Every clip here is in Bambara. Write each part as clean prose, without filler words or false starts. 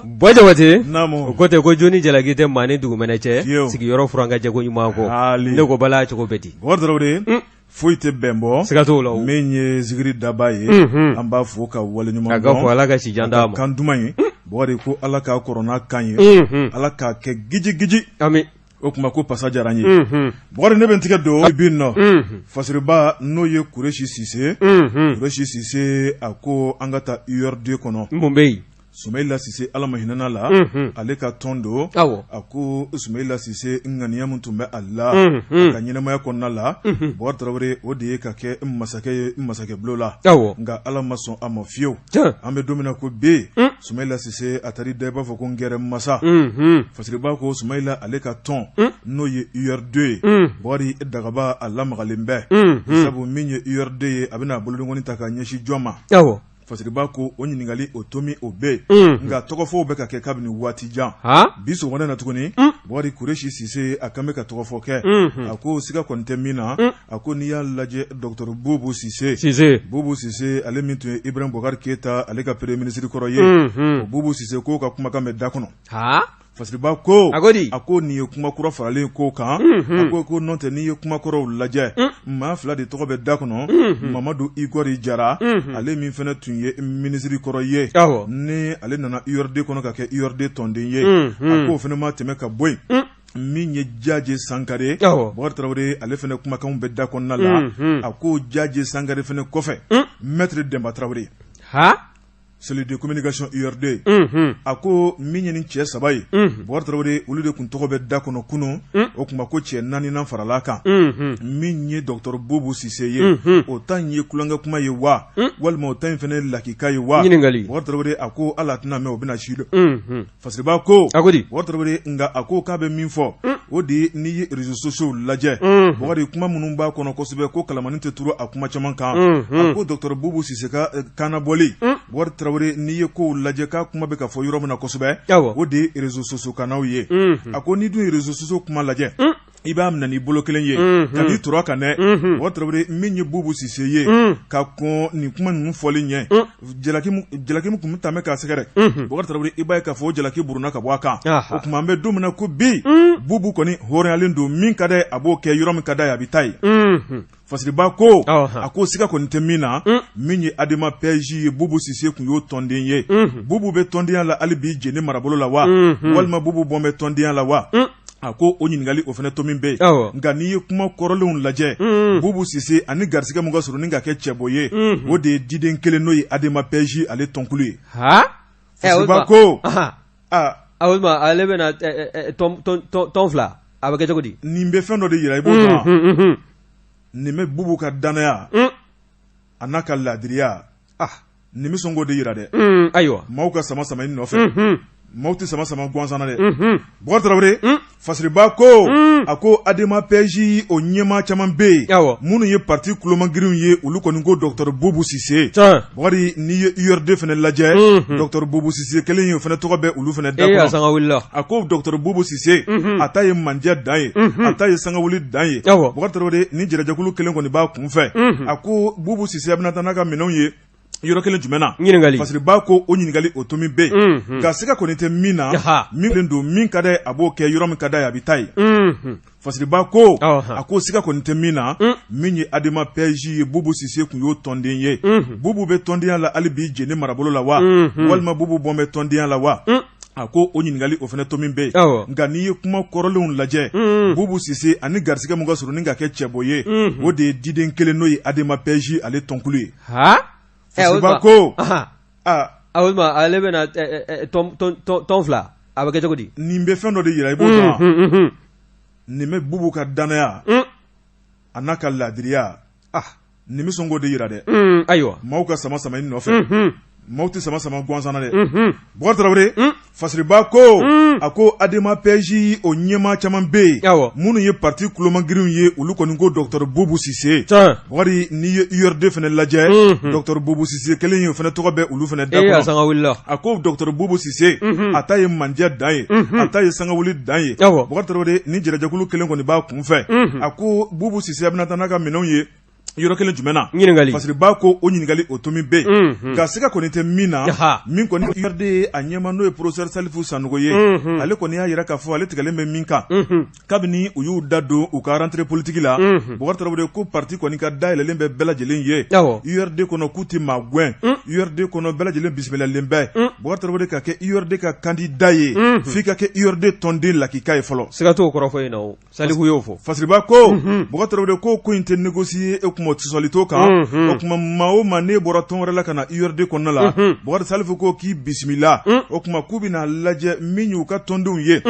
Buwa Jabate, naamu, o ko tɛ ko jo ni jalaki tɛ maa ni dugumɛnɛ cɛ, fiyewu, sigiyɔrɔ furan ka jɛ ko ɲuman kɔ, haali, ne ko Bala cogo bɛ di? Bubakari Tarawele, foyi tɛ bɛn bɔ, siga t'o la o, min ye zikiri daba ye, unhun, an b'a fo ka waleɲuman dɔn, a ka fɔ Ala ka si jan d'a ma, kan duman ye, Bubakari ko Ala k'a kɔrɔ n'a kan ye, unhun, Ala k'a kɛ gijigiji, ami o tuma ko pasa diyara n ye Bubakari ne bɛ n tigɛ don bi nɔ fasiriba n'o ye Kuresi Sise Kuresi Sise a ko an ka taa URD kɔnɔ mun bɛ yen Sumayila Sise Ala ma hinɛna la ale ka tɔn don a ko Sumayila Sise ŋaniya min tun bɛ a la a ka ɲɛnamaya kɔnɔna la Bubakari Tarawele o de ye ka kɛ masakɛ ye masakɛbulon la nka Ala ma sɔn a ma fiyewu an bɛ don min na ko bi Sumayila Sise a taar'i da i b'a fɔ ko n gɛrɛ masa fasiriba ko Sumayila ale ka tɔn n'o ye URD ye Bubakari dagaba a lamagalen bɛ sabu min ye URD ye a bɛna a bolodenkɔni ta ka ɲɛsin jɔn ma fasiriba ko o ɲininkali o tomi o bɛ yen nka tɔgɔfɔw bɛ ka kɛ kabini waati jan bi sɔgɔmada na tuguni Bubakari Kuresi Sise a kan bɛ ka tɔgɔfɔ kɛ a ko siga kɔni tɛ min na a ko n'i y'a lajɛ docteur Bubu Sise Sise Bubu Sise ale min tun ye Ibrahim Boubacar Keita ale ka premier ministre kɔrɔ ye o Bubu Sise k'o ka kumakan bɛ da kɔnɔ Fasiriba ko a ko di a ko nin ye kuma kura faralen ko kan a ko ko nɔntɛ n'i ye kuma kɔrɔw lajɛ maa fila de tɔgɔ bɛ da kɔnɔ Mamadu Igɔri Jara ale min fana tun ye minisiri kɔrɔ ye ni ale nana URD kɔnɔ ka kɛ URD tɔnden ye a k'o fana ma tɛmɛ ka bɔ yen min ye Jaje Sankare Bubakari Tarawele ale fana kumakanw bɛ da kɔnɔna la a ko Jaje Sankare fana kɔfɛ maître Denba Tarawele cellule de communication URD a ko min ye nin cɛ saba ye Bubakari Tarawele olu de tun tɔgɔ bɛ da kɔnɔ kunun o tuma ko cɛ naaninan farala kan min ye docteur Bubu Sise ye o ta in ye tulonkɛ kuma ye wa walima o ta in fana ye lakika ye wa ɲininkali Bubakari Tarawele a ko ala tɛna mɛn o bɛna si dɔn Fasiriba ko a ko di Bubakari Tarawele nka a ko k'a bɛ min fɔ o de ye n'i ye réseaux sociaux lajɛ Bubakari kuma minnu b'a kɔnɔ kosɛbɛ ko kalamani tɛ turu a kuma caman kan a ko docteur Bubu Sise ka kannabɔli Bubakari Tarawele n'i ye kow lajɛ k'a kuma bɛ ka fɔ yɔrɔ min na kosɛbɛ o de ye réseaux sociaux kannaw ye a ko n'i dun ye réseaux sociaux kuma lajɛ i b'a minɛ n'i bolo kelen ye ka n'i turu a kan dɛ Bubakari Tarawele min ye Bubu Sise ye ka kɔn nin kuma ninnu fɔli ɲɛ jalaki min tun bɛ k'a sɛgɛrɛ Bubakari Tarawele i b'a ye k'a fɔ o jalaki burunna ka bɔ a kan o tuma an bɛ don min na ko bi Bubu kɔni hɔrɔnyalen don min ka d'a ye a b'o kɛ yɔrɔ min ka d'a ye a bɛ taa yen Fasiriba ko a ko siga kɔni tɛ min na min ye Adema PASJ ye Bubu Sise tun y'o tɔnden ye Bubu bɛ tɔndenya la hali bi Jene marabolo la wa walima Bubu bɔlen bɛ tɔndenya la wa a ko o ɲininkali o fana tomi bɛ yen nka n'i ye kuma kɔrɔlenw lajɛ Bubu Sise ani garisɛgɛ min ka surun ni ka kɛ cɛbɔ ye o de ye diden kelen n'o ye Adema PASJ ale tɔnkulu ye Fasiriba ko aa ale bɛna tɔn fila a bɛ kɛ cogo di nin bɛ fɛn dɔ de jira i b'o dɔn nin bɛ Bubu ka dannaya a n'a ka laadiriya nin bɛ sɔn k'o de jira dɛ ayiwa maaw ka sama sama i nɔfɛ maaw tɛ sama sama gansan na dɛ Bubakari Tarawele Fasiriba ko a ko Adema PASJ o ɲɛmaa caman bɛ yen minnu ye parti kulomagirinw ye olu kɔni ko docteur Bubu Sise Bubakari n'i ye URD fana lajɛ docteur Bubu Sise kelen ye o fana tɔgɔ bɛ olu fana da kɔnɔ a ko docteur Bubu Sise a ta ye mandiya dan ye a ta ye sangawuli dan ye Bubakari Tarawele ni jɛrɛjɛkulu kelen kɔni b'a kunfɛ a ko Bubu Sise a bɛna taa n'a ka minɛnw ye yɔrɔ kelen jumɛn na ɲininkali Fasiriba ko o ɲininkali o tomi bɛ yen nka siga kɔni tɛ min na min don min ka d'a ye a b'o kɛ yɔrɔ min ka d'a ye a bɛ taa yen Fasiriba ko a ko siga kɔni tɛ min na min ye Adema PASJ ye Bubu Sise tun y'o tɔnden ye Bubu bɛ tɔndenya la hali bi Jene marabolo la wa walima Bubu bɔlen bɛ tɔndenya la wa a ko o ɲininkali o fana tomi bɛ yen nka n'i ye kuma kɔrɔlenw lajɛ Bubu Sise ani garisɛgɛ min ka surun ni ka kɛ cɛbɔ ye o de ye diden kelen n'o ye Adema PASJ ale tɔnkulu ye Fasiriba ko ale bɛna tɔn fila a bɛ kɛ cogo di nin bɛ fɛn dɔ de jira i b'o dɔn nin bɛ Bubu ka dannaya a n'a ka laadiriya nin bɛ sɔn k'o de jira dɛ ayiwa maaw ka sama sama i nɔfɛ maaw tɛ sama sama gansan na dɛ Bubakari Tarawele Fasiriba ko a ko Adema PASJ o ɲɛmaa caman bɛ yen minnu ye parti kulomagirinw ye olu kɔni ko docteur Bubu Sise Bubakari n'i ye URD fana lajɛ docteur Bubu Sise kelen ye o fana tɔgɔ bɛ olu fana da kɔnɔ a ko docteur Bubu Sise a ta ye mandiya dan ye a ta ye sangawuli dan ye Bubakari Tarawele ni jɛrɛjɛkulu kelen kɔni b'a kunfɛ a ko Bubu Sise a bɛna taa n'a ka minɛnw ye Yɔrɔ kelen jumɛn na? Ɲininkali. Fasiriba ko o ɲininkali o tomi bɛ yen. Nka siga kɔni tɛ min na, min kɔni URD ye a ɲɛmaa n'o ye professeur Salifu Sanogo ye, ale kɔni y'a jira k'a fɔ ale tigɛlen bɛ min kan, kabini u y'u da don u ka rentrée politique la, Bubakari Tarawele ko parti kɔni ka da yɛlɛlen bɛ bɛɛ lajɛlen ye, URD kɔnɔ k'u tɛ maa gɛn, URD kɔnɔ bɛɛ lajɛlen bisimilalen bɛ, Bubakari Tarawele ka kɛ URD ka candidat ye, f'i ka kɛ URD tɔnden lakika ye fɔlɔ. Siga t'o kɔrɔfɔ in na o. Salifu y'o fɔ. Fasiriba ko, Bubakari Tarawele ko ko in tɛ négocier e kuma sɔsɔli t'o kan, o tuma maa o maa n'e bɔra tɔn wɛrɛ la ka na URD kɔnɔna la, Bubakari Salifu ko k'i bisimila, o tuma k'u bɛna lajɛ min y'u ka tɔndenw ye,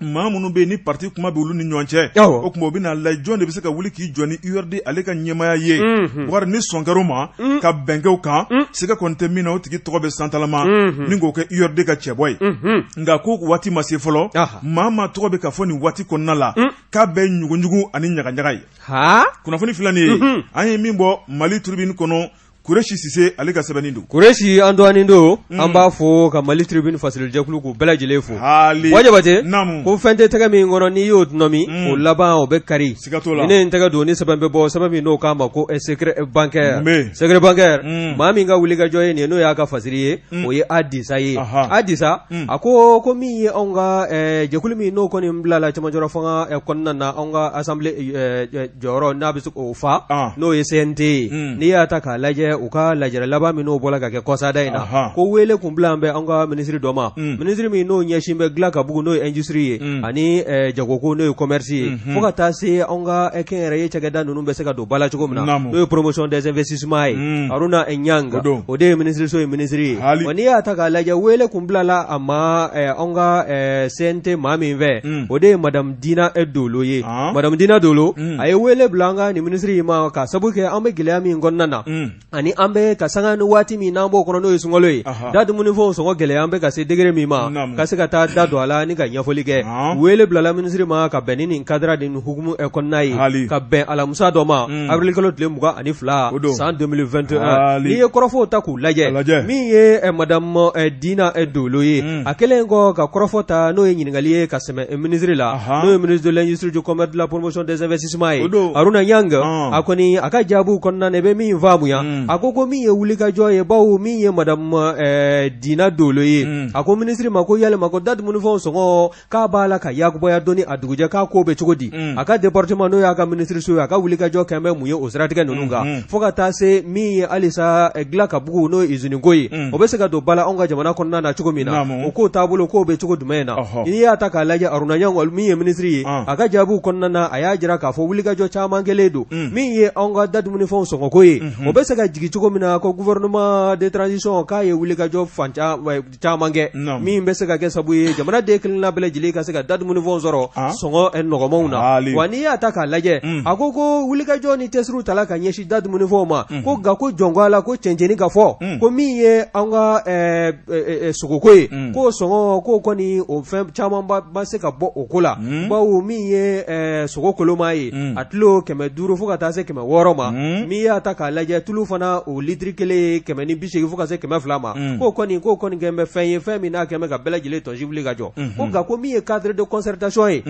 maa minnu bɛ yen ni parti kuma bɛ olu ni ɲɔgɔn cɛ, o tuma u bɛna lajɛ jɔn de bɛ se ka wuli k'i jɔ ni URD ale ka ɲɛmaaya ye, Bubakari ni sɔn kɛr'o ma ka bɛn kɛ o kan, siga kɔni tɛ min na o tigi tɔgɔ bɛ santalama ni k'o kɛ URD ka cɛbɔ ye, nka ko waati ma se fɔlɔ. Maa maa tɔgɔ bɛ ka fɔ nin waati kɔnɔna la k'a bɛ ɲuguɲugu ani ɲagaɲaga ye. Kunnafoni filɛ nin ye, an ye min bɔ Mali Tribune kɔnɔ, Kuresi Sise ale ka sɛbɛnni don. Kuresi an dɔgɔnin don, an b'a fo ka Mali Tribune fasirijɛkulu k'u bɛɛ lajɛlen fo. Buwa Jabate, ko fɛn tɛ tɛgɛ min kɔnɔ n'i y'o tɔnɔmi, o laban o bɛ kari. Siga t'o la. Ni ne ye n tɛgɛ don ni sɛbɛn bɛ bɔ, sɛbɛn min n'o k'a ma ko secret bancaire. Secret bancaire, maa min ka wulikajɔ ye nin ye, n'o y'a ka fasiri ye, o ye Adisa ye. Adisa, a ko ko min ye anw ka jɛkulu min n'o kɔni bilala cɛmancɛrɔ fanga kɔnɔna na, anw ka assemblée jɔyɔrɔ n'a bɛ se k'o fa, n'o ye CNT ye. N'i y'a ta k'a lajɛ u ka lajɛrɛ laban min n'o bɔra ka kɛ kɔsada in na, ko wele kun bila bɛ an ka minisiri dɔ ma, minisiri min n'o ɲɛsin bɛ dilan ka bugu n'o ye industrie ye, ani jagoko n'o ye commerce ye, fo ka taa se anw ka kɛnyɛrɛye cakɛda ninnu bɛ se ka don ba la cogo min na, n'o ye promotion des investissements ye. Haruna Ɲang, o de ye minisiriso ye minisiri ye. Wa n'i y'a ta k'a lajɛ, wele kun bilala a ma anw ka CNT maa min fɛ, o de ye madame Dina Dolo ye. Madame Dina Dolo, a ye wele bila an ka nin minisiri in ma ka sabu kɛ an bɛ gɛlɛya min kɔnɔna na, ani an bɛ ka sanga ni waati min n'an b'o kɔnɔ n'o ye sunkalo ye, da dumunifɛnw sɔngɔ gɛlɛya an bɛ ka se degré min ma, ka se ka taa da don a la ni ka ɲɛfɔli kɛ. Wele bilala minisiri ma ka bɛn ni nin cadre de hukumu kɔnɔna ye, ka bɛn alamisa dɔ ma, avril kalo tile 22 san 2021. N'i ye kɔrɔfɔw ta k'u lajɛ, min ye madame Dina Dolo ye, a kɛlen kɔ ka kɔrɔfɔ ta n'o ye ɲininkali ye ka sɛmɛ minisiri la, n'o ye ministre de l'industrie, du commerce, de la promotion des investissements ye, Haruna Ɲang, a kɔni a ka jaabiw kɔnɔna na, i bɛ min faamuya, a ko ko min ye wulikajɔ ye, bawo min ye madame Dina Dolo ye, a ko minisiri ma ko yalima ko da dumunifɛnw sɔngɔ k'a b'a la ka yakubaya don a dugujɛ, k'a ko bɛ cogo di, a ka département n'o y'a ka minisiriso ye, a ka wulikajɔ kɛn bɛ mun ye o siratigɛ ninnu kan, fo ka taa se min ye halisa dilan ka bugu n'o ye usine ko ye, o bɛ se ka don ba la anw ka jamana kɔnɔna na cogo min na, o k'o taabolo k'o bɛ cogo jumɛn na. N'i y'a ta k'a lajɛ, Haruna Ɲang min ye minisiri ye, a ka jaabiw kɔnɔna na, a y'a jira k'a fɔ wulikajɔ caman kɛlen don, min ye anw ka da dumunifɛnw sɔngɔko ye, o bɛ se ka jigin cogo min na, ko gouvernement de transition k'a ye wulikajɔ fan caman kɛ min bɛ se ka kɛ sabu ye jamanaden kelenna bɛɛ lajɛlen ka se ka da dumunifɛnw sɔrɔ sɔngɔ nɔgɔmanw na. Wa n'i y'a ta k'a lajɛ, a ko ko wulikajɔ ni cɛsiriw tala ka ɲɛsin da dumunifɛnw ma, ko nka ko jɔn ko Ala ko cɛncɛnni ka fɔ ko min ye an ka sogoko ye, k'o sɔngɔ k'o kɔni o fɛn caman ma se ka bɔ o ko la, bawo min ye sogo koloma ye, a kilo 500 fo ka taa se 600 ma. N'i y'a ta k'a lajɛ, tulu fana o litiri kelen ye 180 fo ka se 200 ma. K'o kɔni k'o kɔni kɛn bɛ fɛn ye, fɛn min n'a kɛn bɛ ka bɛɛ lajɛlen tɔnsi wuli ka jɔ. Ko nka ko min ye cadre de concertation ye,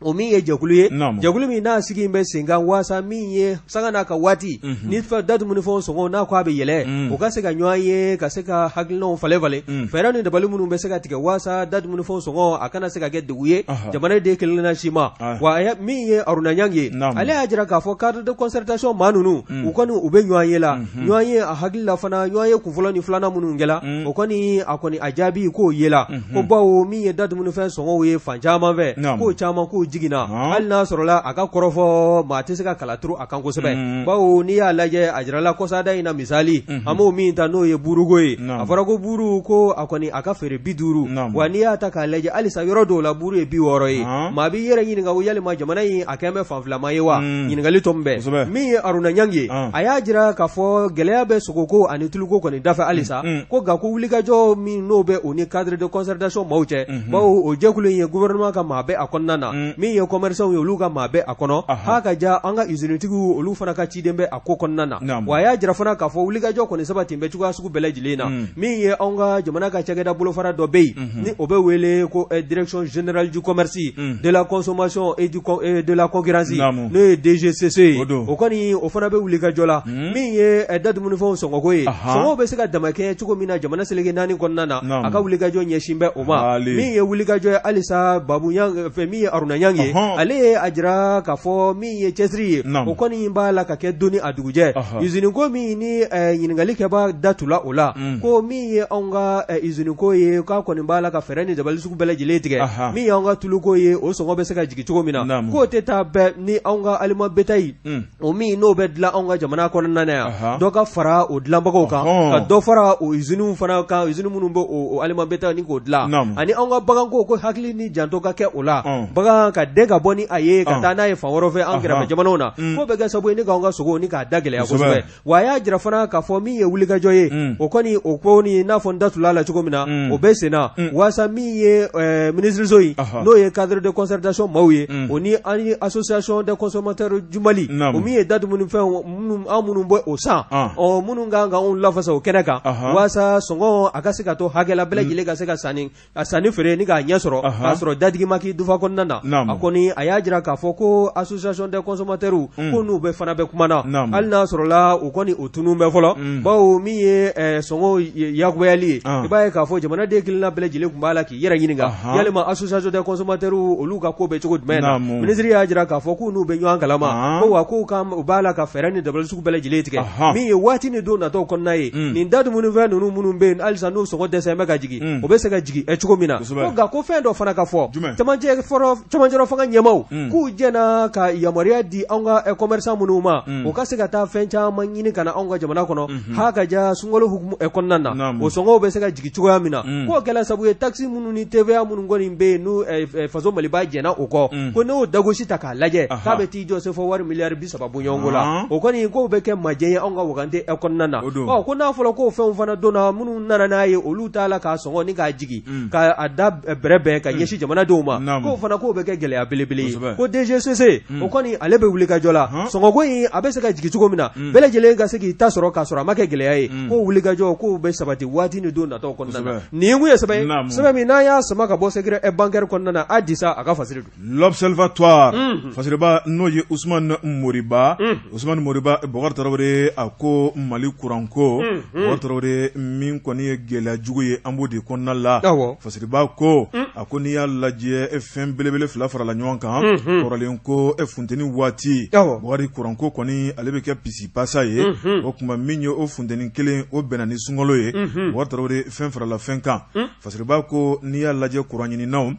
o min ye jɛkulu ye, jɛkulu min n'a sigi bɛ sen kan waasa min ye sanga n'a ka waati ni da dumunifɛnw sɔngɔ n'a ko a bɛ yɛlɛ, u ka se ka ɲɔgɔn ye, ka se ka hakilinaw falen falen, fɛɛrɛ ni dabali minnu bɛ se ka tigɛ waasa da dumunifɛnw sɔngɔ a kana se ka kɛ degun ye jamanaden kelenna si ma. Wa min ye Haruna Ɲang ye, ale y'a jira k'a fɔ cadre de concertation maa ninnu, u kɔni u bɛ ɲɔgɔn ye la, ɲɔgɔn ye a hakili la fana, ɲɔgɔn ye kunfɔlɔ ni filanan minnu kɛla, o kɔni a kɔni a jaabi k'o yela, ko bawo min ye da dumunifɛn sɔngɔw ye fan caman fɛ, k'o caman k'o jiginna, hali n'a sɔrɔla a ka kɔrɔfɔ maa tɛ se ka kala turu a kan kosɛbɛ, bawo n'i y'a lajɛ a jirala kɔsada in na, misali an b'o min ta n'o ye buruko ye, a fɔra ko buru ko a kɔni a ka feere 50, wa n'i y'a ta k'a lajɛ halisa yɔrɔ dɔw la buru ye 60 ye. Maa b'i yɛrɛ ɲininka ko yalima jamana in a kɛn bɛ fan filama ye wa? Ɲininkali tɔ min bɛ, min ye Haruna Ɲang ye, a y'a jira k'a fɔ fɔ gɛlɛya bɛ sogoko ani tuluko kɔni dafɛ halisa, ko nka ko wulikajɔ min n'o bɛ u ni cadre de concertation maaw cɛ, bawo o jɛkulu in ye gouvernement ka maa bɛ a kɔnɔna na, min ye commerçants ye olu ka maa bɛ a kɔnɔ, ha ka ja an ka usinetigiw olu fana ka ciden bɛ a ko kɔnɔna na. Wa a y'a jira fana k'a fɔ wulikajɔ kɔni sabati bɛ cogoya sugu bɛɛ lajɛlen na. Min ye anw ka jamana ka cakɛda bolofara dɔ bɛ yen ni o bɛ wele ko direction générale du commerce, de la consommation et de la concurrence, n'o ye DGCC ye, o kɔni o fana bɛ wulikajɔ la. Min ye da dumunifɛnw sɔngɔko ye, sɔngɔw bɛ se ka damakɛɲɛ cogo min na jamana seleke naani kɔnɔna na, a ka wulikajɔ ɲɛsin bɛ o ma. Min ye wulikajɔ ye halisa, Babu fɛ, min ye Aruna Ɲangi ye, ale ye a jira k'a fɔ min ye cɛsiri ye, o kɔni b'a la ka kɛ don ni a dugujɛ. Usine ko min ni ɲininkali kɛba da tula o la, ko min ye anw ka usine ko ye, k'a kɔni b'a la ka fɛɛrɛ ni dabali sugu bɛɛ lajɛlen tigɛ. Min ye anw ka tuluko ye, o sɔngɔ bɛ se ka jigin cogo min na, k'o tɛ taa bɛɛ ni anw ka aliment bétail, o min n'o bɛ dilan anw ka jamana kɔnɔna na yan, dɔ ka fara o dilanbagaw kan, ka dɔ fara o usines fana kan, usine minnu bɛ o aliment bétail ni k'o dilan, ani anw ka baganko, ko hakili ni janto ka kɛ o la, bagan ka den ka bɔ ni a ye ka taa n'a ye fan wɛrɛ fɛ an kɛrɛfɛ jamanaw na, k'o bɛ kɛ sababu ye ni k'anw ka sogo ni k'a da gɛlɛya kosɛbɛ. Wa a y'a jira fana k'a fɔ min ye wulikajɔ ye, o kɔni o ko ni n'a fɔ n da tula la cogo min na, o bɛ sen na waasa min ye minisiriso in, n'o ye cadre de concertation maaw ye, o ni ani association des consommateurs du Mali, o min ye da dumunifɛnw an minnu bɛ o san, ɔ minnu kan ka anw lafasa o kɛnɛ kan, waasa sɔngɔ a ka se ka to hakɛ la, bɛɛ lajɛlen ka se ka sanni a sanni feere ni k'a ɲɛ sɔrɔ, k'a sɔrɔ dadigi ma k'i dufa kɔnɔna na. A kɔni a y'a jira k'a fɔ ko association des consommateurs, ko n'u bɛ fana bɛ kuma na, hali n'a sɔrɔla u kɔni o tunun bɛ fɔlɔ, bawo min ye sɔngɔ yakubayali ye, i b'a ye k'a fɔ jamanaden kelenna bɛɛ lajɛlen tun b'a la k'i yɛrɛ ɲininka yalima association des consommateurs olu ka ko bɛ cogo jumɛn na. Minisiri y'a jira k'a fɔ k'u n'u bɛ ɲɔgɔn kalama, ko wa k'u ka u b'a la ka fɛɛrɛ ni dabali sugu bɛɛ lajɛlen tigɛ, min ye waati ni don natɔw kɔnɔna ye, nin da dumunifɛn ninnu minnu bɛ yen halisa n'u sɔngɔ dɛsɛ bɛ ka jigin, o bɛ se ka jigin cogo min na. Ko nka ko fɛn dɔ fana ka fɔ, cɛmancɛrɔ fanga ɲɛmaaw k'u jɛna ka yamaruya di anw ka commerçant minnu ma, u ka se ka taa fɛn caman ɲini ka na anw ka jamana kɔnɔ, ha ka ja sunkalo hukumu kɔnɔna na, o sɔngɔw bɛ se ka jigin cogoya min na. K'o kɛla sababu ye taxe minnu ni TVA minnu kɔni bɛ yen n'u faso Maliba jɛna o kɔ, ko n'o dagosi ta k'a lajɛ, k'a bɛ t'i jɔ sefa wari miliyari 30 bɔɲɔgɔnko la, o kɔni k'o bɛ kɛ majɛ ye anw ka wagande kɔnɔna na. Ɔ ko n'a fɔra k'o fɛnw fana donna, minnu nana n'a ye olu t'a la k'a sɔngɔ ni k'a jigin, k'a da bɛrɛbɛn ka ɲɛsin jamanadenw ma, k'o fana k'o bɛ kɛ gɛlɛya belebele ye. Ko DGCC o kɔni ale bɛ wuli ka jɔ la, sɔngɔko in a bɛ se ka jigin cogo min na, bɛɛ lajɛlen ka se k'i ta sɔrɔ k'a sɔrɔ a ma kɛ gɛlɛya ye, k'o wulikajɔ k'o bɛ sabati waati ni don nataw kɔnɔna na. Nin kun ye sɛbɛn ye, sɛbɛn min n'an y'a sama ka bɔ secret bancaire kɔnɔna na, a disa a ka fasiri don. L'Observatoire, fasiriba n'o ye Usumani Moriba, Usumani Moriba Bɔkari Tarawele, a ko Mali kuranko, Bɔkari Tarawele, min kɔni ye gɛlɛya jugu ye, an b'o de kɔnɔna la. Fasiriba ko, a ko n'i y'a lajɛ fɛn belebele fila farala ɲɔgɔn kan, kɔrɔlen ko funteni waati, Bɔkari, kuranko kɔni ale bɛ kɛ pisipasa ye. O tuma min ye o funteni kelen, o bɛnna ni sunkalo ye. Bɔkari Tarawele, fɛn farala fɛn kan. Fasiriba ko n'i y'a lajɛ kuran ɲininaw,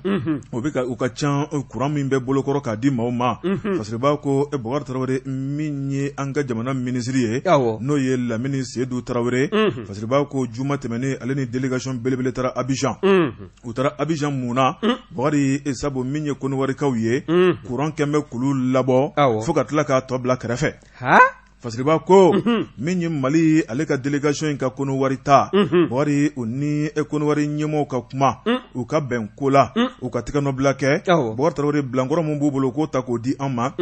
o bɛ u ka ca, kuran min bɛ bolokɔrɔ k'a di maaw ma. Fasiriba ko Bɔkari Tarawele, min ye an ka jamana minisiri ye, n'o ye Lamini Sedu Tarawele, Fasiriba ko juma tɛmɛnen, ale ni délégation belebele taara Abijan. U taara Abijan mun na, Bɔkari? Sabu min ye Kɔnɔwarikaw ye, kuran kɛlen bɛ k'olu labɔ fo ka tila k'a tɔ bila kɛrɛfɛ. Fasiriba ko min ye Mali ale ka délégation in ka Kɔnɔwari ta, Bɔkari, u ni Kɔnɔwari ɲɛmɔgɔw ka kuma, u ka bɛn ko la, u ka tɛgɛnɔbila kɛ. Bɔkari Tarawele, bilankɔrɔ min b'u bolo, k'o ta k'o di an ma,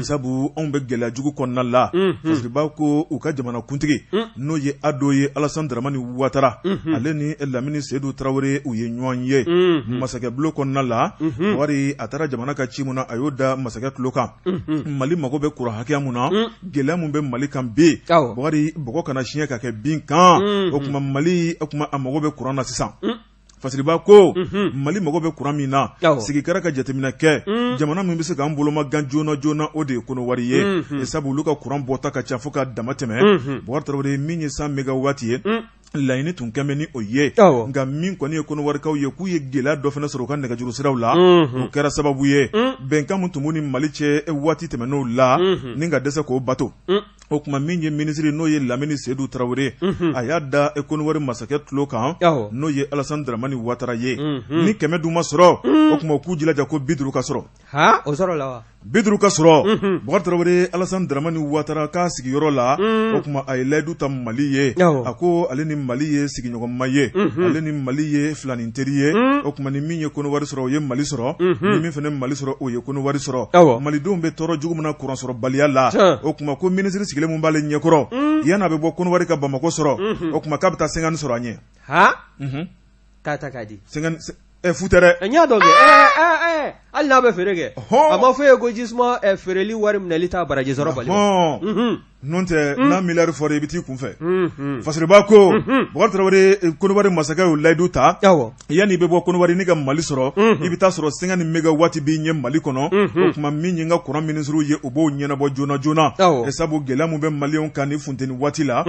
sabu anw bɛ gɛlɛya jugu kɔnɔna la. Fasiriba ko u ka jamanakuntigi, n'o ye Ado ye, Alassane Dramane Ouattara, ale ni Lamini Sedu Tarawele, u ye ɲɔgɔn ye masakɛbulon kɔnɔna la. Bɔkari, a taara jamana ka ci mun na, a y'o da masakɛ tulo kan. Mali mago bɛ kuran hakɛya mun na, gɛlɛya min bɛ Mali kan bi, Bɔkari, bɔgɔ kana siɲɛ ka kɛ bin kan. O tuma Mali, o tuma a mago bɛ kuran na sisan. Fasiriba ko Mali mago bɛ kuran min na, sigi kɛra ka jateminɛ kɛ, jamana min bɛ se k'an boloma gan joona joona, o de ye Kɔnɔwari ye, sabu olu ka kuran bɔta ka ca fo ka dama tɛmɛ. Bɔkari Tarawele, min ye 100 mégawatt ye, laɲini tun kɛlen bɛ ni o ye. Nka min kɔni ye Kɔnɔwarikaw ye, k'u ye gɛlɛya dɔ fana sɔrɔ u ka nɛgɛjuru siraw la, o kɛra sababu ye bɛnkan min tun b'u ni Mali cɛ waati tɛmɛnenw la, ni ka dɛsɛ k'o bato. O tuma min ye minisiri, n'o ye Lamini Sedu Tarawele, a y'a da Kɔnɔwari masakɛ tulo kan, n'o ye Alassane Dramane Ouattara ye, ni 100 dun ma sɔrɔ, o tuma k'u jilaja ko 50 ka sɔrɔ. O sɔrɔla wa? 50 ka sɔrɔ Bukari Tarawele Alassane Dramane Ouattara ka sigiyɔrɔ la, o tuma a ye layidu ta Mali ye, a ko ale ni Mali ye sigiɲɔgɔnma ye, ale ni Mali ye filanin teri ye, o tuma ni min ye Kɔnɔwari sɔrɔ o ye Mali sɔrɔ, ni min fana Mali sɔrɔ o ye Kɔnɔwari sɔrɔ. Malidenw bɛ tɔɔrɔ jugu min na kuran sɔrɔbaliya la, o tuma ko minisiri sigilen min b'ale ɲɛkɔrɔ, yanni a bɛ bɔ Kɔnɔwari ka Bamakɔ sɔrɔ, o tuma k'a bɛ taa 50 sɔrɔ a ɲɛ. K'a ta k'a di. Fu tɛ dɛ. N y'a dɔn kɛ hali n'a bɛ feere kɛ a ma fɔ e ye ko jisuma feereli wari minɛli t'a baraji sɔrɔ bali. N'o tɛ n'a miliyari fɔra i bɛ t'i kunfɛ. Fasiriba ko Bukari Tarawele Kɔnɔwari masakɛ y'o layidu ta. Yanni i bɛ bɔ Kɔnɔwari n'i ka Mali sɔrɔ, i bɛ taa sɔrɔ 50 mégawatts b'i ɲɛ Mali kɔnɔ. O tuma min ye n ka kuran minisiriw ye, u b'o ɲɛnabɔ joona joona. Sabu gɛlɛya min bɛ maliyɛnw kan ni funteni waati la,